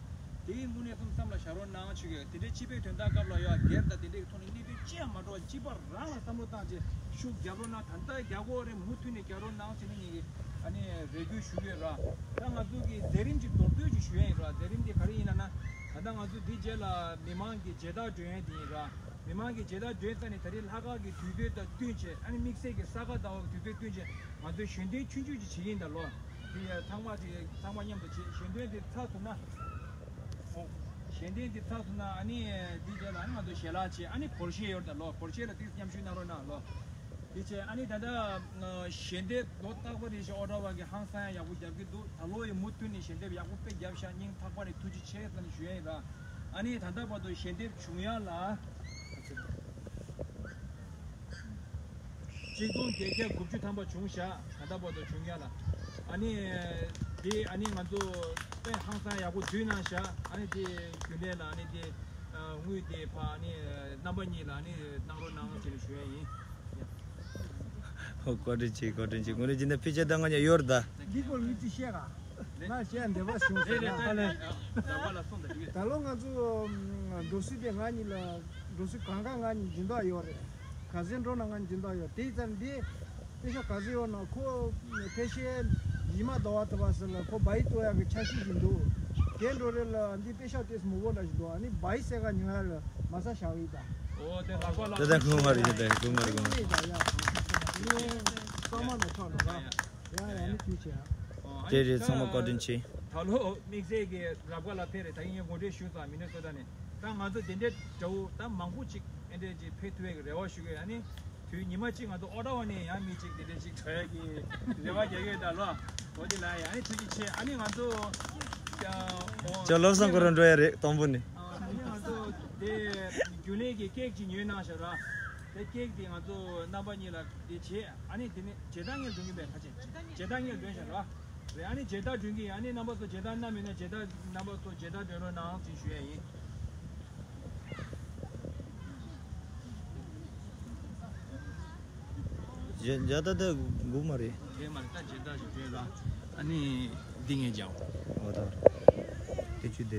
དེའི་དངོས་གནས་སེམས་བསམ་ལ་བཞག་རོགས་གནང་། ཆོས་ཀྱི་དེ་འདྲའི་སྤྱི་པའི་དོན་དག་སྐབས་ལ་ཡོད་སྒེར་དང་དེ་འདྲའི་ཐོག་ནས་གནད་དོན་ཅི་ཡང་མ་འགྲོ་བ་སྤྱི་པ་རང་ལ་བསམ་བློ་བཏང་བྱས་ཤུགས་རྒྱབ་རོགས་གནང་། ད་ལྟ་རྒྱག་དགོས་རེད། མུ་མཐུད་ནས་རྒྱག་རོགས་གནང་ཟེར་ནས་ངེད་ཀྱིས་ཨ་ནི་རེ་སྐུལ་ཞུ་གི་ཡོད་ར། ད་ང་ཚོ་གི་མཛད་རིམ་གྱི་མདོར་བསྡུས་ཅིག་ཞུ་ཡ་ཡིན་ར། མཛད་རིམ་དེ་ག་རེ་ཡིན་ལབ་ན། ད་ལྟ་ང་ཚོ་འདི་རྗེས་ལ་མི་མང་གི་མཇལ་དར་སྒྲོན་ཡ་དེ་ཡིན་ར། མི་མང་གི་མཇལ་དར་སྒྲོན་ས་ནས་ད་རེས་ལྷག་དཀར་གྱི་དུས་སྟོན་དང་བསྟུན་བྱས། ཨ་ནི་དམིགས་བསལ་གྱི་ས་ག་ཟླ་བ་གི་དུས་སྟོན་བསྟུན་བྱས་ང་ཚོས་ཞལ་འདོན་ཆུང་ཆུང་ཅིག་བྱེད་ཀྱི་ཡིན་ད་ལོ། དེ་ཡ་ཚང་མ་དེ་ཚང་མ་མཉམ་དུ་བྱེད། ཞལ་འདོན་དེ་ཚར་སོང་ན། ཞལ་འདོན་དེ་ཚར་སོང་ན་ཨ་ནི་འདི་རྗེས་ལ་ཨ་ནི་ང་ཚོ་ཞལ་ལག་བྱེད། ཨ་ནི་སྒོར་གཞས་ཡོད་ད་ལོ། སྒོར་གཞས་ལ་ཏིག་མཉམ་ཞུགས་གནང་རོགས་གནང་ལོ། དེ་བྱས་ཨ་ནི་ད་ལྟ་ཞལ་འདེབས་ལོ་རྟག་པ་རེ་བཞིན་ཨོ་ཊ་ཝ་གི་ཧང་སང་ཡག་པོ་རྒྱབ་ཀྱི་འདུག་ད་ལོ་ཡི་མུ་མཐུད་ནས་ཞལ་འདེབས་ཡག་པོ་དཔེ་རྒྱབ་ཤག་སྙིང་ཐག་པ་ནས་ཐུགས་རྗེ་ཆེ་ཟེར་ནས་ཞུ་ཡ་ཡིན་ར། ཨ་ནི་ད་ལྟ་བར་དུ་ཞལ་འདེབས་བྱུང་ཡ་ལ། གཅིག་སྟོང་བརྒྱད་བརྒྱ་དགུ་བཅུ་ཐམ་པ་བྱུང་ཤག་ད་ལྟ་བར་དུ་བྱུང་ཡ་ལ། ཨ་ནི་དེ་ཨ་ནི་ང་ཚོ་དཔེ་ཧང་སང་ཡག་པོ་བསྡུས་གནང་ཤག་ཨ་ནི་དེ་རྒྱུན་ལས་ལ་ཨ་ནི་དེ་དངུལ་དེ་ཕ་ཨ་ནི་རྣམ་པ་གཉིས་ལ་ཨ་ནི་གནང་རོགས་གནང་ཟེར་ནས་ཞུ་ཡ་ཡིན། ཧོ། བཀའ་དྲིན་ཆེ། བཀའ་དྲིན་ཆེ། དངོས་གནས་བྱས་ན་ཕལ་ཆེར་ད་ང་གཉིས་ཡོད་རེད་ད། འདི་སྐོར་མི་ཅིག་བཤད་ག་ང་བཤད་འདོད་པ་བྱུང་ཟེར་ན། ཨ་ལས། ད་ལོ་ང་ཚོ་འགྲོ་སྲིད་དེ་ང་གཉིས་ལ་འགྲོ་སྲིད་གང་ག་ང་གཉིས་སྦྱིན་བདག་ཡོད་རེད། ག་ཚོད་འགྲོ་ན་ང་གཉིས་སྦྱིན་བདག་ཡོད། དེ་ཙམ་དེ་པེ་ཤག་ག་ཚོད་ཡོད་ན་ཁོ་ཕལ་ཆེར་ཉི་མ་ཟླ་བ་ཐུབ་པ་ཟེར་ལ་ཁོ་བའི་ཏོ་ཡག་གི་འཆར་གཞི་ཞིག་འདུག་དེ་འགྲོ་རེད་ལ་འདི་པེ་ཤག་ཏེས་མོ་བོ་འདྲ་ཞིག་འདུག་ཨ་ནི་བའི་སེ་ག་ཉོ་ཡ་ལ་མ་ས་བཞག་ཡིན་ད། ཨོ་དེ་ལག་པ་ལ། དེ་ད་ཁུ་མ་རེད། དེ་ཁུ་མ་རེད། ཁུ་མ་རེད། ཡ་ཡ་ཡ་ཡ་ནི་དུས་ཆེ། ཨོ་ཨ་དེ་ནི་རེད། ད་ཚང་མ་བཀའ་དྲིན་ཆེ། ད་ལོ་དམིགས་བསལ་གྱི་རབ་དགའ་ལ་ཕེབས་རེད། ད་ཡིན་ངོ་སྤྲོད་ཞུས་ཙང་མི་ནི་སོ་ཊ་ནས། ད་ང་ཚོ་དེ་འདྲའི་དགྲ་བོ་ད་མང་པོ་ཅིག་ཨེ་འདྲས་ཅིག་ཕེབས་ཐུབ་ཡག་གི་རེ་བ་ཞུ་གི་ཡོད། ཨ་ནི་དུས་ཉི་མ་གཅིག་ང་ཚོ་ཨོ་ཊ་ཝ་ནས་ཡང་མི་གཅིག་དེ་འདྲས་ཅིག་འགྲོ་ཡག་གི་རེ་བ་རྒྱག་གི་ཡོད་ད་ལོ། འོ་དེ་ལ་ཡ་ཨ་ནི་ཐུགས་རྗེ་ཆེ། ཨ་ནི་ང་ཚོ་ཨོ་ཅོ་ལོ་བསམ་ཁོ་རང་འགྲོ་ཡ་རེད་དང་པོ་ནས། ཨ་ནི་ང་ཚོ་དེ་རྒྱུན་ལས་ཀྱི་ཀེག་ཅིག་ཉོས་གནང་ཤག་ར། དེ་ཀེག་དེ་ང་ཚོ་རྣམ་པ་གཉིས་ལ་དེ་བྱེད། ཨ་ནི་དེ་ནས་མཇལ་དར་ངས་འདོན་གྱི་མེད་ཁ་ཆེ། མཇལ་དར་ངས་འདོན་ཤག་ར། རེད། ཨ་ནི་མཇལ་དར་འདོན་གྱི་ཡིན། ཨ་ནི་རྣམ་པ་ཚོ་མཇལ་དར་བསྣམས་ཡོད་ན་མཇལ་དར་རྣམ་པ་ཚོ་མཇལ་དར་འདོན་རོགས་གནང་ཟེར་ཞུ་ཡ་ཡིན། མཇལ་མཇལ་དར་དེ་དགོས་མ་རེད། དེ་མ་རེད། ད་མཇལ་དར་ཞིག་སྤྲད་ར། ཨ་ནི། འདི་ངས་སྦྱང་། འོ་ད། དེ་ཆུ་དེ།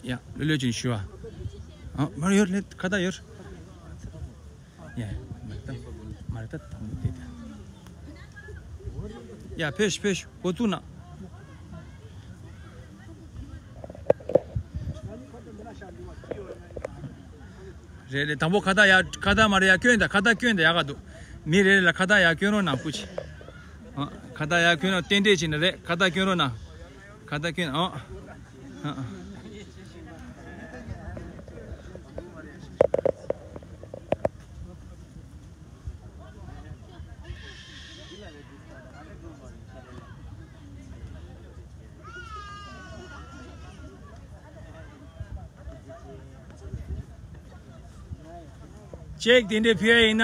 ཡ། ལོས་ལོས་ཅིག་ཞུ་བ། ཨ། མར་ཡོད་ལེ། ཁ་བརྡ་ཡོད། ཡ། མར་ད། མར་ད་དང་པོ་དེ་ད། ཡ། ཕེབས་ཕེབས། འགོ་བཙུགས་ན། རེད་རེད། དང་པོ་ཁ་བརྡ་ཡ། ཁ་བརྡ་མར་ཡ་སྐྱོན་ད། ཁ་བརྡ་སྐྱོན་ད་ཡག་ག་འདུག་མི་རེ་རེ་ལ་ཁ་བརྡ་ཡ་སྐྱོན་རོགས་གནང་། སྐུ་མཁྱེན། ཨ། ཁ་བརྡ་ཡ་སྐྱོན་རོགས། རྟེན་འབྲེལ་བྱས་ན་རེད། ཁ་བརྡ་སྐྱོན་རོགས་གནང་། ཁ་བརྡ་སྐྱོན། ཨ། ཨ། ཨ། ཅེག་དེ་འདྲའི་ཕུལ་ཡ་ཡིན་ན་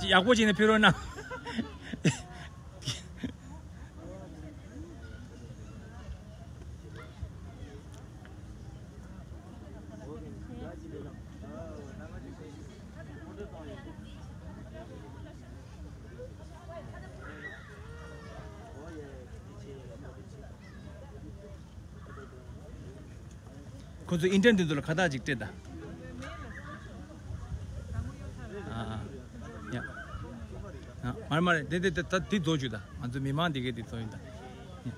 ཡག་པོ་བྱས་ནས་ཕུལ་རོགས་གནང་། ཁོ་ཚོ་ཨིན་ཊར་འདི་ཚོ་ལ་ཁ་བརྡ་ཅིག་སྤྲད་ད། ཨ། ཨ། ཡ། ཨ། མ་རེད་མ་རེད། དེ་དེ་དེ་ད་དེ་རྫོགས་བཅུག་ད། ང་ཚོ་མི་མང་འདི་གའི་དེ་ཚོ་ཡིན་ད། ཡ།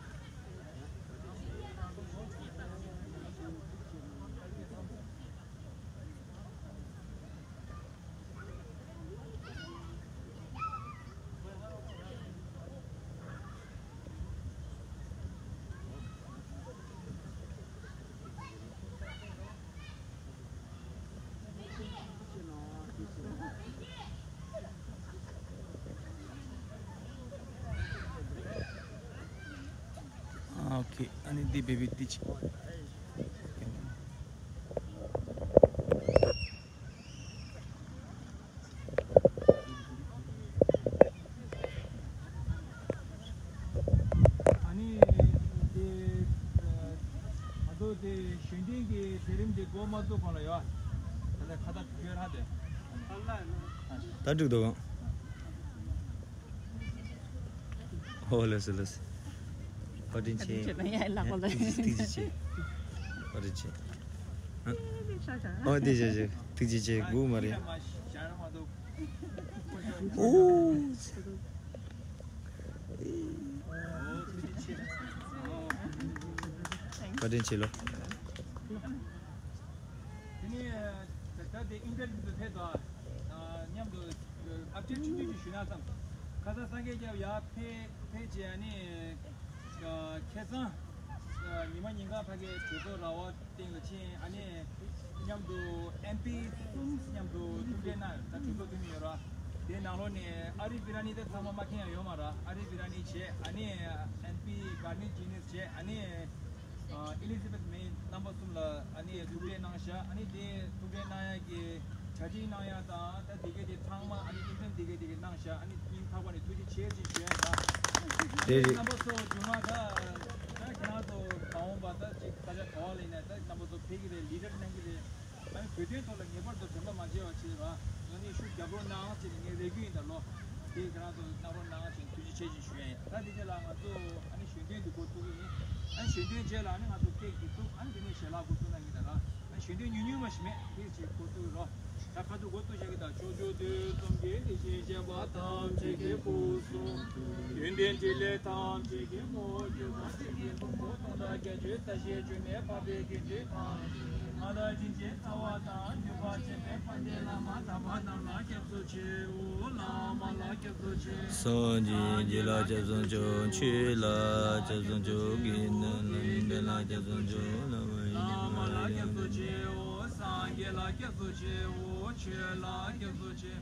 ཨ། ཨོ་ཁེ། ཨ་ནི་འདི་བེ་བི་འདི་ཅིག་ཨ་ནི་དེ། ཨ། ང་ཚོ་དེ་གཞོན་སྟོན་གྱི་མཛད་རིམ་དེ་འགོ་མ་བཙུགས་གོང་ལ་ཡོད། ད་ལྟ་ཁ་བརྡ་བརྗོད་ར་དེ། ད་འགྲིག་འདུག་གམ། ཨོ་ལགས་སོ་ལགས་སོ། བཀའ་དྲིན་ཆེ། བཀའ་དྲིན་ཆེ། ཐུགས་རྗེ་ཆེ། བཀའ་དྲིན་ཆེ། ཨ། ཨོ་དེ་བཞག་བཞག། ཐུགས་རྗེ་ཆེ། སྒུག་མ་རེད། ཨོ། བཀའ་དྲིན་ཆེ་ལོ། དེ་ནས་ད་ལྟ་དེ་ཨིན་ཊར་ནེཊ་དུ་ཕེབས་དང་མཉམ་དུ་ཨབ་ཌེཊ་ཆུང་ཆུང་ཅིག་ཞུས་ན་བསམ། ཁ་སང་སངས་རྒྱས་སྐྱབས་ཡར་ཕེབས་ཕེབས་རྗེས། ཨ་ནི་ཁ་སང་ཉི་མ་ཉིན་གང་ཕ་གིའི་གྲོས་ཚོགས་ར་བ་སྟེང་ལ་ཕྱིན། ཨ་ནི་མཉམ་དུ་ཨེམ་པི་གསུམ་མཉམ་དུ་ཐུག་འཕྲད་གནང་ཡོད། ད་ཁྲིམས་ཐོག་འཐུས་མི་ཡོད་ར། དེའི་ནང་ལོགས་ནས་ཨ་རི་བྷི་ར་ནི་ད་ཚང་མ་མ་མཁྱེན་ཡ་ཡོད་མ་ར། ཨ་རི་བྷི་ར་ནི་བྱས། ཨ་ནི་ཨེམ་པི་གྷར་མི་ཇི་ནེ་སི་བྱས། ཨ་ནི་ཨ། ཨེ་ལི་ཛི་བེཐ་མེ་རྣམ་པ་གསུམ་ལ་ཨ་ནི་ཐུག་འཕྲད་གནང་ཤག་ཨ་ནི་དེ་ཐུག་འཕྲད་གནང་ཡ་གི་གྲ་སྒྲིག་གནང་ཡ་དང་། ད་དེ་གའི་དེ་ཚང་མ་ཨ་ནི་ཨིན་ཊར་ནེཊ་དེ་གའི་དེ་གའི་གནང་ཤག་ཨ་ནི་སྙིང་ཐག་པ་ནས་ཐུགས་རྗེ་ཆེ་ཞེས་ཞུ་ཡ་ཡིན། ད་རེད་རེད། རྣམ་པ་ཚོ་རྒྱུས་མངའ། ད་ད་ཁྱེད་རང་ཚོ་མ་འོངས་པ་ད་ཅིག་ས་ཆ་ག་བ་ལ་ཡིན་ན་ད་རྣམ་པ་ཚོ་ཕེབས་ཀྱི་རེད། ལི་ཌར་གནང་གི་རེད། ཨ་ནི་བོད་དོན་ཐོག་ལ་ངེས་པར་དུ་དོན་དག་མ་བརྗེད་པ་བྱེད་རོགས། ང་ནི་ཤུགས་རྒྱབ་རོགས་གནང་ཞེས་ངས་རེ་སྐུལ་ཡིན་ད་ལོ། དེ་ཁྱེད་རང་ཚོ་གནང་རོགས་གནང་ཞེས་ཐུགས་རྗེ་ཆེ་ཞེས་ཞུ་ཡ་ཡིན། ད་དེ་རྗེས་ལ་ང་ཚོ་ཨ་ནི་གཞོན་སྟོན་འདི་འགོ་ཚུགས་ཀྱི་ཡིན། ཨ་ནི་གཞོན་སྟོན་རྗེས་ལ་ཨ་ནི་ང་ཚོ་ཀེག་འདི་གཏུབ། ཨ་ནི་དེ་ནས་ཞལ་ལག་འགོ་ཚུགས་གནང་གི་ད་ར། ཨ་ནི་གཞོན་སྟོན་ཉུང་ཉུང་མ་ཞིག་མེད། ཀེག་ཅིག་འགོ་ཚུགས་རོགས། ད་ཁ་ཐུག་འགོ་ཚུགས་བྱ་གི་ད། ཕྱོགས་བཅུ་དུས་གསུམ་གྱི་དེ་བཞིན་གཤེགས་པ་ཐམས་ཅད་ཀྱི་སྐུ་གསུང་། ཡོན་ཏན་ཕྲིན་ལས་ཐམས་ཅད་ཀྱི་ངོ་བོ་གྱུར་པ་སེང་གེ་ཕུང་པོ་སྟོང་ཕྲག་བརྒྱད་ཅུའི་ས་གཞིར་བྱོན་ནས་འཕགས་པའི་དགེ་འདུན་ཐམས་ཅད་མ་དག་སྦྱིན་བྱེད་རྩ་བ་དང་། འདུས་པ་ཆེན་པོའི་དཔལ་ལྡན་བླ་མ་དམ་པ་རྣམས་ལ་སྐྱབས་སུ་མཆིའོ། བླ་མ་ལ་སྐྱབས་སུ་མཆིའོ། སངས་རྒྱས་ལ་སྐྱབས་སུ་མཆིའོ། ཆོས་ལ་སྐྱབས་སུ་མཆིའོ། དགེ་འདུན་ལ་སྐྱབས་སུ་མཆིའོ། བླ་མ་ལ་སྐྱབས་སུ་མཆིའོ། སངས་རྒྱས་ལ་སྐྱབས་སུ་མཆིའོ། ཆོས་ལ་སྐྱབས་སུ་མཆིའོ།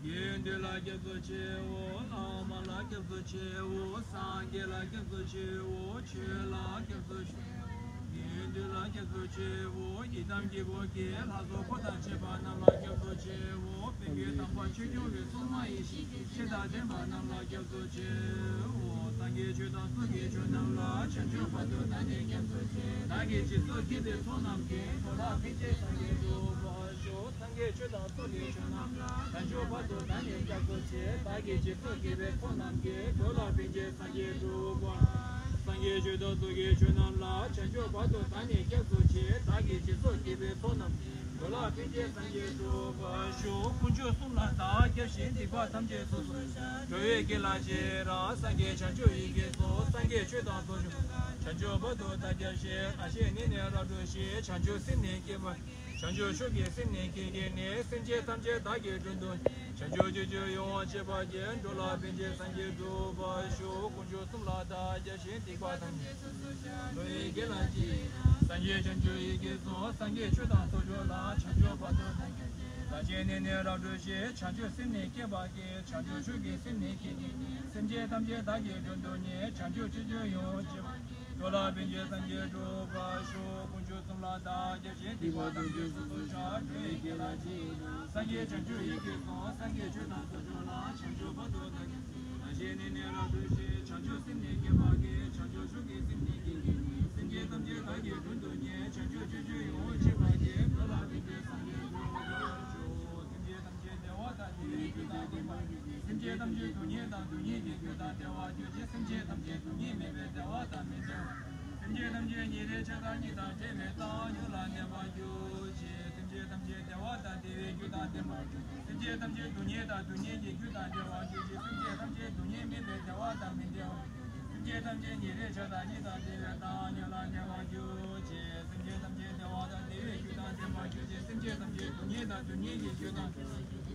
དགེ་འདུན་ལ་སྐྱབས་སུ་མཆིའོ། བླ་མ་ལ་སྐྱབས་སུ་མཆིའོ། སངས་རྒྱས་ལ་སྐྱབས་སུ་མཆིའོ། ཆོས་ལ་སྐྱབས་སུ་མཆིའོ། དགེ་ འདི་ལ་སྐྱབས་སུ་མཆིའོ། ཡི་དམ་དཀྱིལ་འཁོར་གྱི་ལྷ་ཚོགས་འཁོར་དང་བཅས་པ་རྣམས་ལ་སྐྱབས་སུ་མཆིའོ། བོད་ཀྱི་དམ་པ་ཆོས་སྐྱོང་བའི་སྲུང་མ་ཡེ་ཤེས་ཀྱི་སྤྱན་དང་ལྡན་པ་རྣམས་ལ་སྐྱབས་སུ་མཆིའོ། སངས་རྒྱས་ཆོས་དང་ཚོགས་ཀྱི་མཆོག་རྣམས་ལ། བྱང་ཆུབ་བར་དུ་བདག་ནི་སྐྱབས་སུ་མཆི། བདག་གིས་རྗེས་སུ་བགྱིས་པའི་ཚོགས་རྣམས་ཀྱིས། འགྲོ་ལ་ཕན་ཕྱིར་སངས་རྒྱས་འགྲུབ་པར་ཤོག་སངས་རྒྱས་ཆོས་དང་ཚོགས་ཀྱི་མཆོག་རྣམས་ལ། བྱང་ཆུབ་བར་དུ་བདག་ནི་སྐྱབས་སུ་མཆི། བདག་གིས་རྗེས་སུ་བགྱིས་པའི་ཚོགས་རྣམས་ཀྱིས། འགྲོ་ལ་ཕན་ཕྱིར་སངས་རྒྱས་འགྲུབ་པར། སངས་རྒྱས་ཆོས་དང་ཚོགས་ཀྱི་མཆོག་རྣམས་ལ། བྱང་ཆུབ་བར་དུ་བདག་ནི་སྐྱབས་སུ་མཆི། བདག་གིས་རྗེས་སུ་བགྱིས་པའི་ཚོགས་རྣམས་ཀྱིས། འགྲོ་ལ་ཕན་ཕྱིར་སངས་རྒྱས་འགྲུབ་པར་ཤོག་དཀོན་མཆོག་གསུམ་ལ་བདག་སྐྱབས་ཞིང་། སྡིག་པ་ཐམས་ཅད་སོ་སོར་བཤགས། འགྲོ་བའི་དགེ་ལ་རྗེས་རང་། སངས་རྒྱས་བྱང་ཆུབ་ཡི་གེ་སོགས། སངས་རྒྱས་ཆོས་དང་ཚོགས་མཆོག་རྣམས། བྱང་ཆུབ་བར་དུ་བདག་སྐྱབས་ཤིག་རྣམ་ཤེས་ནད་ནི་རབ་བཀྲུས་ཤིང་། བྱང་ཆུབ་སེམས་ནི་བསྐྱེད་པར། བྱང་ཆུབ་མཆོག་གི་སེམས་ནི་བསྐྱེད་བགྱིས་ནས། སེམས་ཅན་ཐམས་ཅད་བདག་གིས་དྲུང་དུ། བྱང་ཆུབ་སྤྱོད་ཕྱིར་ཡོངས་སྤྱད་པར་བགྱི། འགྲོ་ལ་ཕན་ཕྱིར་སངས་རྒྱས་འགྲུབ་པར་ཤོག་དཀོན་མཆོག་གསུམ་ལ་བདག་སྐྱབས་ཤིང་། སྡིག་པ་ཐམས་ཅད་སོ་སོར་བཤགས། འགྲོ་བའི་དགེ་ལ་རྗེས་རང་། སངས་རྒྱས་བྱང་ཆུབ་ཡི་གེ་སོགས། སངས་རྒྱས་ཆོས་དང་ཚོགས་མཆོག་རྣམས། བྱང་ཆུབ་བར་དུ་བདག་སྐྱབས་ཤིག་རྣམ་ཤེས་ནད་ནི་རབ་བཀྲུས་ཤིང་། བྱང་ཆུབ་སེམས་ནི་བསྐྱེད་པར་བགྱི། བྱང་ཆུབ་མཆོག་གི་སེམས་ནི་བསྐྱེད་བགྱིས་ནས། སེམས་ཅན་ཐམས་ཅད་བདག་གིས་དྲུང་དུ་བསྙེན། བྱང་ཆུབ་སྤྱོད་ཕྱིར་ཡོངས་སྤྱད་པར། འགྲོ་ལ་ཕན་ཕྱིར་སངས་རྒྱས་འགྲུབ་པར་ཤོག་དཀོན་མཆོག་གསུམ་ལ་བདག་སྐྱབས་ཤིང་། སྡིག་པ་ཐམས་ཅད་སོ་སོར་བཤགས། འགྲོ་བའི་དགེ་ལ་རྗེས་རང་། སངས་རྒྱས་བྱང་ཆུབ་ཡི་གེ་སོགས། སངས་རྒྱས་ཆོས་དང་ཚོགས་མཆོག་རྣམས། བྱང་ཆུབ་བར་དུ་བདག་སྐྱབས་ཤིག་རྣམ་ཤེས་ནད་ནི་རབ་བཀྲུས་ཤིང་། བྱང་ཆུབ་སེམས་ནི་བསྐྱེད་པར་བགྱི། བྱང་ཆུབ་མཆོག་གི་སེམས་ནི་བསྐྱེད་བགྱིས་ནས། སེམས་ཅན་ཐམས་ཅད་བདག་གིས་དྲུང་དུ་བསྙེན། བྱང་ཆུབ་སྤྱོད་ཕྱིར་ཡོངས་སྤྱད་པར་བགྱི། འགྲོ་ལ་ཕན་ཕྱིར་སངས་རྒྱས་འགྲུབ་པར་ཤོག་སེམས་ཅན་ཐམས་ཅད་བདེ་བ་དང་བདེ་བའི་རྒྱུ་དང་ལྡན་པར་གྱུར་ཅིག་སེམས་ཅན་ཐམས་ཅད་སྡུག་བསྔལ་དང་སྡུག་བསྔལ་གྱི་རྒྱུ་དང་བྲལ་བར་གྱུར་ཅིག་སེམས་ཅན་ཐམས་ཅད་སྡུག་བསྔལ་མེད་པའི་བདེ་བ་དང་མི་འབྲལ་བར། སེམས་ཅན་ཐམས་ཅད་ཉེ་རིང་ཆགས་སྡང་གཉིས་དང་བྲལ་བའི་བཏང་སྙོམས་ལ་གནས་པར་གྱུར་ཅིག་སེམས་ཅན་ཐམས་ཅད་བདེ་བ་དང་བདེ་བའི་རྒྱུ་དང་ལྡན་པར་གྱུར་ཅིག་སེམས་ཅན་ཐམས་ཅད་སྡུག་བསྔལ་དང་སྡུག་བསྔལ་གྱི་རྒྱུ་དང་བྲལ་བར་གྱུར་ཅིག་སེམས་ཅན་ཐམས་ཅད་སྡུག་བསྔལ་མེད་པའི་བདེ་བ་དང་མི་འབྲལ་བར། སེམས་ཅན་ཐམས་ཅད་ཉེ་རིང་ཆགས་སྡང་གཉིས་དང་བྲལ་བའི་བཏང་སྙོམས་ལ་གནས་པར་གྱུར་ཅིག་སེམས་ཅན་ཐམས་ཅད་བདེ་བ་དང་བདེ་བའི་རྒྱུ་དང་ལྡན་པར་གྱུར་ཅིག་སེམས་ཅན་ཐམས་ཅད་སྡུག་བསྔལ་དང་སྡུག་བསྔལ་གྱི་རྒྱུ་དང་།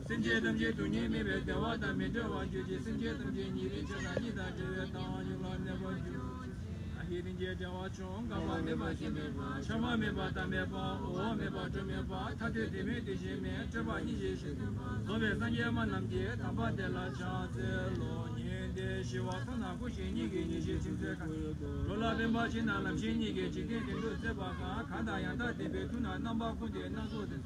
སེམས་ཅན་ཐམས་ཅད་སྡུག་བསྔལ་མེད་པའི་བདེ་བ་དང་མི་འབྲལ་བར་གྱུར་ཅིག་སེམས་ཅན་ཐམས་ཅད་ཉེ་རིང་ཆགས་སྡང་གཉིས་དང་བྲལ་བའི་བཏང་སྙོམས་ལ་གནས་པར་གྱུར་ཅིག་ཨ་ཧྱེ་རིན་ཆེན་དཔྲལ་བ་མཆོག་འགག་པ་མེད་པ་ཞེན་མེད་པ། འཆི་བ་མེད་པ་མཐའ་མེད་པ། འོང་བ་མེད་པ་འགྲོ་མེད་པ། ཐ་དད་དྲི་མེད་དེ་བཞིན་མེད། སྤྲོས་པ་གཉིས་ཀྱིས་ཞེན་མེད་པ། རྫོགས་པའི་སངས་རྒྱས་སྨྲ་རྣམས་ཀྱིས། དམ་པ་དེ་ལ་ཕྱག་འཚལ་ལོ། ཉན་ཏེ་ཞི་བ་འཚོ་རྣམས་སྐུ་བཞིའི་གཉིས་ཀྱི་ཉེར་ཞིའི་ཁྲིད་མཛད་གང་། འགྲོ་ལ་ཕན་པར་བྱེད་རྣམས་ལམ་ཤེས་གཉིས་ཀྱི་འཇིག་རྟེན་དོན་གྲུབ་མཛད་པ་གང་། གང་དང་ཡང་དག་ལྡན་པའི་ཐུགས་རྣམས་རྣམ་པ་ཀུན་ཏུ་སྣ་ཚོགས་ཏེ།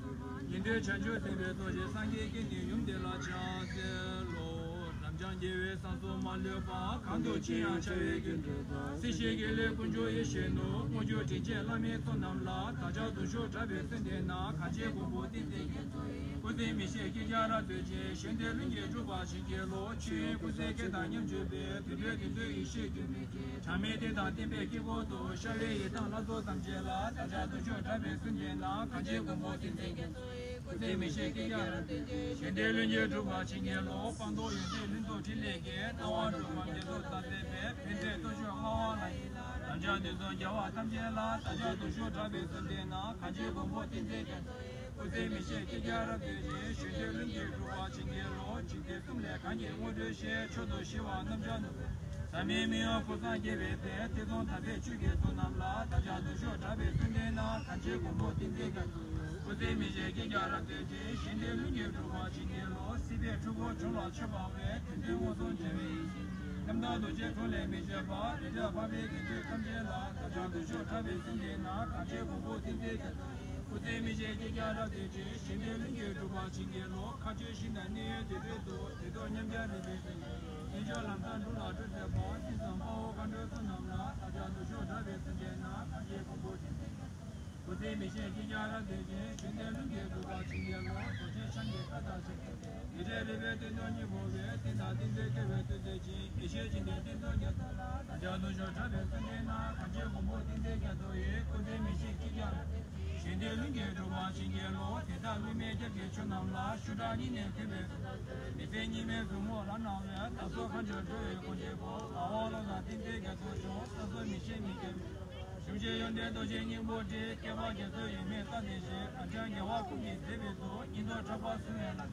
ཉན་ཐོས་བྱང་ཆུབ་སེམས་དཔའི་ཚོགས་ཀྱིས། སངས་རྒྱས་ཀྱི་ནི་ཡུམ་དེ་ལ་ཕྱག་འཚལ་ལོ། རབ་འབྱམས་རྒྱལ་བའི་སྲས་སུ་མ་ལུས་པ། གང་དུ་མཆིའང་བྱ་བའི་རྒྱུར་གྱུར་པ། སྲིད་ཞིའི་དགེ་ལེགས་དཀོན་མཆོག་ཡེ་ཤེས་ནོར། དངོས་འབྱོར་དྲིན་ཅན་བླ་མའི་ཚོགས་རྣམས་ལ། བདག་ཅག་སྡུག་ཤོས་དྲག་པའི་གསོན་དེ་ན། གང་བྱེད་མགོན་པོ་བསྟེན་མཛད་རྒྱ་མཚོ་ཡི། སྐུ་ཚེ་མི་ཤིགས་སྐྱེ་རྒྱ་རབ་སྟོན་ཅིང་། གཞན་དོན་ལྷུན་གྱིས་གྲུབ་པར་བྱིན་གྱིས་རློབས། ཆོས་དབྱིངས་ཀུན་གསལ་སྐད་དང་མཉམ་སྤྱོད་པའི། དུད་འགྲོའི་དོན་མཛད་ཡེ་ཤེས་ཀྱི་མེ་ལྕེ། གྲངས་མེད་གཏེར་དང་བསྟན་པའི་དཀྱིལ་འཁོར་དུ། ཤར་བའི་ཡི་དམ་ལྷ་ཚོགས་ཐམས་ཅད་ལ། བདག་ཅག་སྡུག་ཤོས་དྲག་པའི་གསོན་དེ་ན། གང་བྱེད་མགོན་པོ་བསྟེན་མཛད་རྒྱ་མཚོ་ཡི། སྐུ་ཚེ་མི་ཤིགས་སྐྱེ་རྒྱ་རབ་སྟོན་ཅིང་། གཞན་དོན་ལྷུན་གྱིས་གྲུབ་པར་བྱིན་གྱིས་རློབས། སྤངས་རྟོགས་ཡོན་ཏན་ལྷུན་རྫོགས་ཕྲིན་ལས་ཀྱིས། སྣང་བ་འགྲུབ་པ་མཛད་རྫོགས་རྩ་བྲལ་བའི། ཕན་མཛད་སྟོབས་བཅུ་མངའ་དབང་ལྷ་ཡི་ལྷ། རབ་འབྱམས་དུས་གསུམ་རྒྱལ་བ་ཐམས་ཅད་ལ། བདག་ཅག་སྡུག་ཤོས་དྲག་པའི་གསོན་དེ་ན། གང་བྱེད་མགོན་པོ་བསྟེན་མཛད་རྒྱ་མཚོ་ཡི། སྐུ་ཚེ་མི་ཤིགས་སྐྱེ་རྒྱ་རབ་སྟོན་ཅིང་། གཞན་དོན་ལྷུན་གྱིས་གྲུབ་པར་བྱིན་གྱིས་རློབས། འཇིག་རྟེན་གསུམ་ལས་གང་གིས་དངོས་གྲུབ་བཞེས། མཆོག་ཏུ་ཞི་བ་རྣམ་བྱང་ནོར་བུ། ཟག་མེད་མི་གཡོ་ཀུན་བཟང་རྒྱལ་བའི་དཔལ། ཐེ་ཚོམ་དག་པའི་ཆོས་ཀྱིས་བཟུང་རྣམས་ལ། བདག་ཅག་སྡུག་ཤོས་དྲག་པའི་གསོན་དེ་ན། གང་བྱེད་མགོན་པོ་བསྟེན་མཛད་རྒྱ་མཚོ་ཡི། སྐུ་ཚེ་མི་ཤིགས་སྐྱེ་རྒྱ་རབ་སྟོན་ཅིང་། གཞན་དོན་ལྷུན་གྱིས་གྲུབ་པར་བྱིན་གྱིས་རློབས། སྲིད་པའི་འཁྲུལ་འཁོར་བྱུང་ལ་ཆོད་པ་བས། དོན་མཐུན་མངོན་སུམ་འབྲེལ་བའི་ཡེ་ཤེས། རྣམ་དག་རྡོ་རྗེའི་དྲུང་ལས་མི་བྱེད་པ། རིགས་དྲག་འཕགས་པའི་དགེ་འདུན་ཐམས་ཅད་ལ། བདག་ཅག་སྡུག་ཤོས་དྲག་པའི་གསོན་དེ་ན། གང་བྱེད་མགོན་པོ་བསྟེན་མཛད་རྒྱ་མཚོ་ཡི། སྐུ་ཚེ་མི་ཤིགས་སྐྱེ་རྒྱ་རབ་སྟོན་ཅིང་། གཞན་དོན་ལྷུན་གྱིས་གྲུབ་པར་བྱིན་གྱིས་རློབས། མཁའ་སྤྱོད་ཞིང་དང་གནས་ཡུལ་དུར་ཁྲོད་དུ། དུར་ཁྲོད་ཉམས་ཆག་རིག་པའི་རྩལ། གནས་མཆོག་ལམ་བཟང་འབྲུག་ལ་སྤྲུལ་མཛད་པ། སྲིད་གསུམ་དཔའ་བོ་མཁའ་འགྲོའི་ཚོགས་རྣམས་ལ། བདག་ཅག་སྡུག་ཤོས་དྲག་པའི་གསོན་དེ་ན། གང་བྱེད་མགོན་པོ་བསྟེན་མཛད་རྒྱ། སྐུ་ཚེ་མི་ཤིགས་སྐྱེ་རྒྱ་རབ་སྟོན་ཅིང་། གཞན་དོན་ལྷུན་གྱིས་གྲུབ་པར་བྱིན་གྱིས་རློབས། རྡོ་རྗེ་འཆང་གི་བཀའ་དང་ཆོས་ཀྱི་སྲས། ཉི་ཁྲི་རིག་པའི་སྟོན་མཆོག་སྙིང་པོ་བས། རྟེན་དང་རྟེན་འབྲེལ་སྐལ་བའི་བསྟོད་མཛད་ཅིང་། ཡེ་ཤེས་འཇིག་རྟེན་རྟེན་མཆོག་རྒྱ་མཚོ་ལ། བདག་ཅག་སྡུག་ཤོས་དྲག་པའི་གསོན་དེ་ན། གང་བྱེད་མགོན་པོ་བསྟེན་མཛད་རྒྱ་མཚོ་ཡི། སྐུ་ཚེ་མི་ཤིགས་སྐྱེ་རྒྱ་རབ་སྟོན་ཅིང་། གཞན་དོན་ལྷུན་གྱིས་གྲུབ་པར་བྱིན་གྱིས་རློབས། དེ་དག་དམིགས་མེད་སྐྱབས་ཀྱི་མཆོག་རྣམས་ལ། ཤུགས་དྲག་སྙིང་ནས་མཁྱེན་པའི་མི་ཚེ་གཉིས་མེད་ཟུར་མོ་ལ་སྣང་བས། བདག་སོགས་གང་བྱུང་འགྲོ་བའི་དགོངས་འགྲེལ་པོ། ལྷ་དབང་བློ་བཟང་བསྟེན་མཛད་རྒྱ་མཚོ་མཆོག་ས་སོགས་མི་ཤེས་མི་སྐྱེ་མེད། གཞུང་ཆེན་ཡོན་ཏན་རྡོ་རྗེའི་སྙིང་པོ་བྲིས། བསྐལ་པ་རྒྱ་མཚོའི་ཡོལ་མེས་བརྩམས་ནས་བཞེངས། རབ་འབྱམས་རྒྱལ་བ་ཀུན་གྱི་མཛེས་པའི་གཟུགས། སྙིང་སྟོབས་ཕྲག་པ་བསྲུང་བའི་ལམ།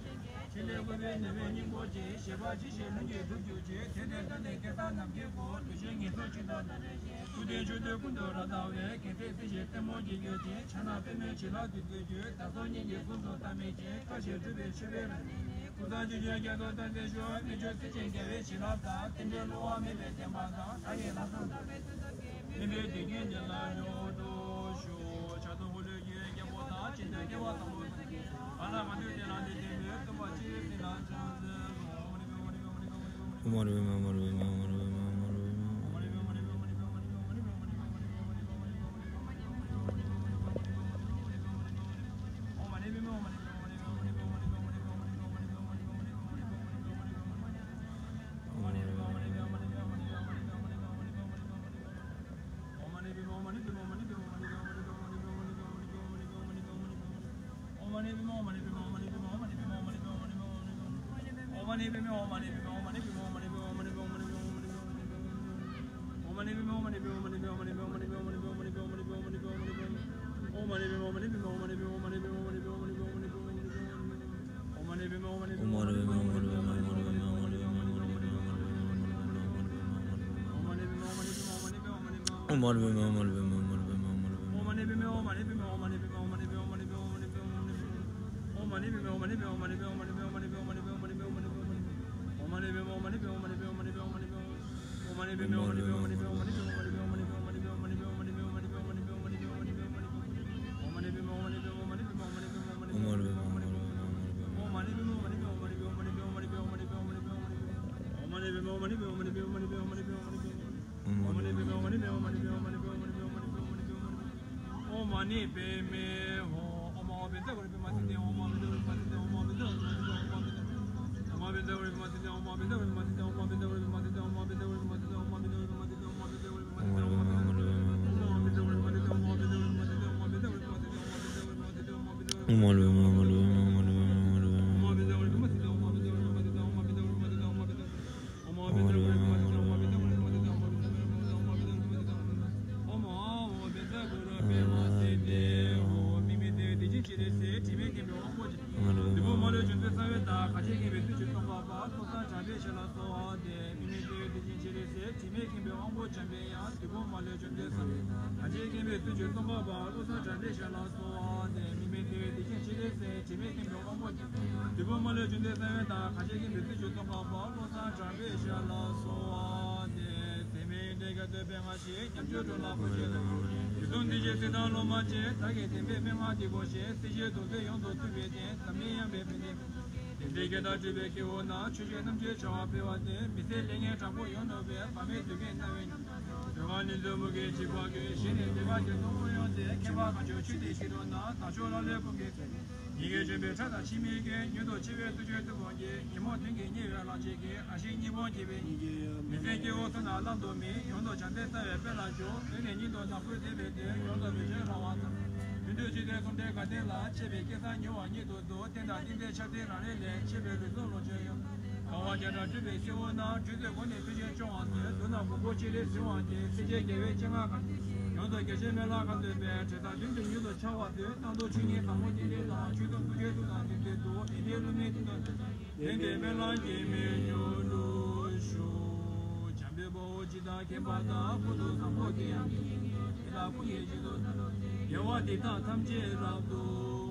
ཕྲིན་ལས་བཀོད་པའི་ནུས་པའི་སྙིང་པོ་བྲིས། བཞེད་པ་ཇི་བཞིན་ལྷུན་གྱིས་གྲུབ་གྱུར་ཅིག་དེ་ལྟར་བཀའ་ནི་སྐལ་བཟང་ནམ་མཁའི་སྒོ། འདུ་བྱེད་ངན་སོང་ཅི་ལྟར་ན་རེ་ཞིག་སྐུ་ལྡན་མཆོད་རྟེན་ཀུན་ཏུ་རབ་བརྟགས་པས། རྒྱལ་མཚན་རྩིབས་བཞིའི་རྩེ་མོར་བརྒྱན་གྱུར་ཅིག་ཕྱག་ན་པདྨོའི་བྱིན་རླབས་བདུད་རྩིས་གྱུར། བདག་སོགས་སྙིང་གི་ཀུན་རྫོབ་ལྟ་མེད་ཅིང་། བཀའ་བཞིན་སྒྲུབ་པའི་མཆོད་པའི་རབ་གནས་ནི། ཀུན་བཟང་སྤྱོད་བརྒྱུད་རྒྱ་མཚོ་རྟག་འཛིན་ཤོག་སྨན་མཆོག་གསེར་ཅན་རྒྱལ་བའི་བྱིན་རླབས་དང་། རྟེན་འབྲེལ་བསླུ་བ་མེད་པའི་བདེན་པ་དང་། བདག་གི་ལྷག་བསམ་དག་པའི་བརྩོན་འགྲུས་ཀྱིས། དམན་པའི་དུས་ཀུན་འདི་ལ་མྱུར་འགྲུབ་ཤོག་ཉིད་ཀྱི་བྱོན་པའི་ཕྲག་དང་ཕྱི་མའི་རྒྱན། ཉོན་དུ་ཆེ་བའི་ཐུགས་རྗེ་ཐུགས་དགོངས་ཀྱིས། ཉོན་མོངས་མཐུན་གྱི་ཉེ་བའི་གླང་ཆེན་གྱི། ཨ་ཞེ་གཉིས་པོ་འགྱེད་པའི་ཉིད་ཀྱི། མི་ཟད་སྐྱེ་བོ་ཚོགས་རྣམས་བླང་དོར་མེད། ཡོངས་རྫོགས་བྱམས་པའི་རྩ་བའི་དཔལ་ལ་འཇུག་དོན་ནི་ཉིད་དུ་ནག་པོའི་བདེ་བའི་དོན། ཡོངས་རྫོགས་མི་བྱེད་རང་དབང་དང་། ཡོན་ཏན་ཆེ་སྟེ་གསུམ་ལྡན་དགའ་ལྡན་ལ། ཆེ་བའི་སྐལ་བཟང་མྱུར་བ་ཉིད་དུ་འདུ། རྟེན་དང་རྟེན་འབྲེལ་ཆགས་ཚེ་རང་རེ་ལས། ཆེ་བའི་ལུས་སྲོག་ལོངས་སྤྱོད་ཡང་། དགའ་བ་བརྒྱ་ཕྲག་སྤྲུལ་པའི་སྐྱེ་བོ་རྣམས། སྤྲུལ་པའི་སྒོ་ནས་ཕན་ཆད་སྐྱོང་བར་མཛད། མདུན་དང་དགོངས་པ་ཅི་རིགས་གཟིགས་པར་བགྱི། སྲིད་ཞིའི་རྒྱལ་བའི་སྤྱན་སྔར་གང་། ཡོངས་རྫོགས་རྒྱ་ཆེའི་སྨོན་ལམ་གང་འདོད་པའི། དྲན་དང་ལྡན་དུ་མྱུར་དུ་འཆར་བར་མཛོད། སྣང་སྟོང་ཆོས་ཉིད་དྭངས་མ་ཉིད་ལས་ལ། ཆོས་སྐུ་ཐུགས་རྗེའི་མཐུ་དང་ལྡན་ཏེ་འདུ། ཡོན་ཏན་བསླུ་མེད་མཐུ་དང་ལྡན་པའི་སྨོན་ལམ་གྱི་མེ་མྱུར་དུ་ཞུ། འཇམ་དཔལ་དཔའ་བོས་ཇི་ལྟར་མཁྱེན་པ་དང་། ཀུན་ཏུ་བཟང་པོ་དེ་ཡང་དེ་བཞིན་ཏེ། དེ་དག་ཀུན་གྱི་རྗེས་སུ་བདག་སློབ་སྟེ། དགེ་བ་འདི་དག་ཐམས་ཅད་རབ་ཏུ་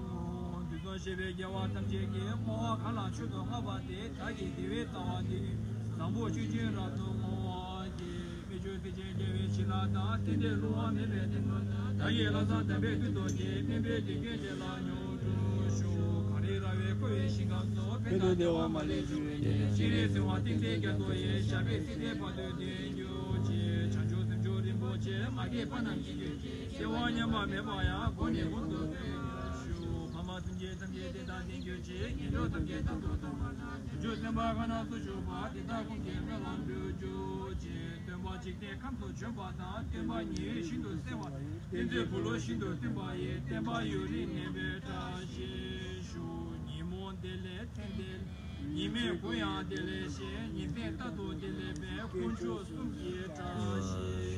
བསྔོ། དུས་གསུམ་གཤེགས་པའི་རྒྱལ་བ་ཐམས་ཅད་ཀྱིས། བསྔོ་བ་གང་ལ་མཆོག་ཏུ་བསྔགས་པ་དེས། བདག་གི་དགེ་བའི་རྩ་བ་འདི་ནི། བཟང་པོ་སྤྱོད་ཕྱིར་རབ་ཏུ་བསྔོ་བར་བགྱི། དམིགས་ཆོས་སྲིད་ཞིའི་རྒྱལ་བའི་བྱིན་རླབས་དང་། རྟེན་འབྲེལ་བསླུ་བ་མེད་པའི་བསྟན་པ་དང་། བདག་གི་ལམ་བཟང་དམ་པའི་མཐུ་སྟོབས་ཀྱིས། དམན་པའི་དུས་ཀུན་དེ་ལ་མྱུར་དུ་ཞུགས། གངས་རི་ར་བས་བསྐོར་བའི་ཞིང་ཁམས་སུ། ཕན་དང་བདེ་བ་མ་ལུས་འབྱུང་བའི་གནས། སྤྱན་རས་གཟིགས་དབང་ཏིང་འཛིན་རྒྱ་མཚོ་ཡི། ཞབས་པད་སྲིད་མཐའི་བར་དུ་བརྟན་གྱུར་ཅིག་བྱང་ཆུབ་སེམས་མཆོག་རིན་པོ་ཆེ། མ་སྐྱེས་པ་རྣམས་སྐྱེ་གྱུར་ཅིག་སྐྱེ་བ་ཉམས་པ་མེད་པ་ཡང་། གོང་ནས་གོང་དུ་འཕེལ་བར་ཤོག་ཕ་མ་སེམས་ཅན་ཐམས་ཅད་བདེ་དང་ལྡན་གྱུར་ཅིག་ངན་འགྲོ་ཐམས་ཅད་དམ་དུ་བཏང་བ་དང་། བྱང་ཆུབ་སེམས་དཔའ་ཁམས་རྣམས་སུ་ཞུགས་པ། དེ་དག་ཀུན་གྱི་སྨོན་ལམ་འགྲུབ་གྱུར་ཅིག་སྟོན་པ་འཇིག་རྟེན་ཁམས་སུ་བྱོན་པ་དང་། སྟོན་པ་ཉི་འོད་བཞིན་དུ་གསལ་བ། བསྟན་འཛིན་འབུམ་ལུགས་བཞིན་དུ་སྟོན་པ་ཡི། བསྟན་པ་ཡུན་རིང་གནས་པའི་བཀྲ་ཤིས་ཤོག་ཉིན་མོ་བདེ་ལེགས་མཚན་བདེ་ལེགས། ཉི་མའི་གུང་ཡང་བདེ་ལེགས་ཤིང་། ཉིན་མཚན་རྟག་ཏུ་བདེ་ལེགས་པའི། དཀོན་མཆོག་གསུམ་གྱི་བཀྲ་ཤིས་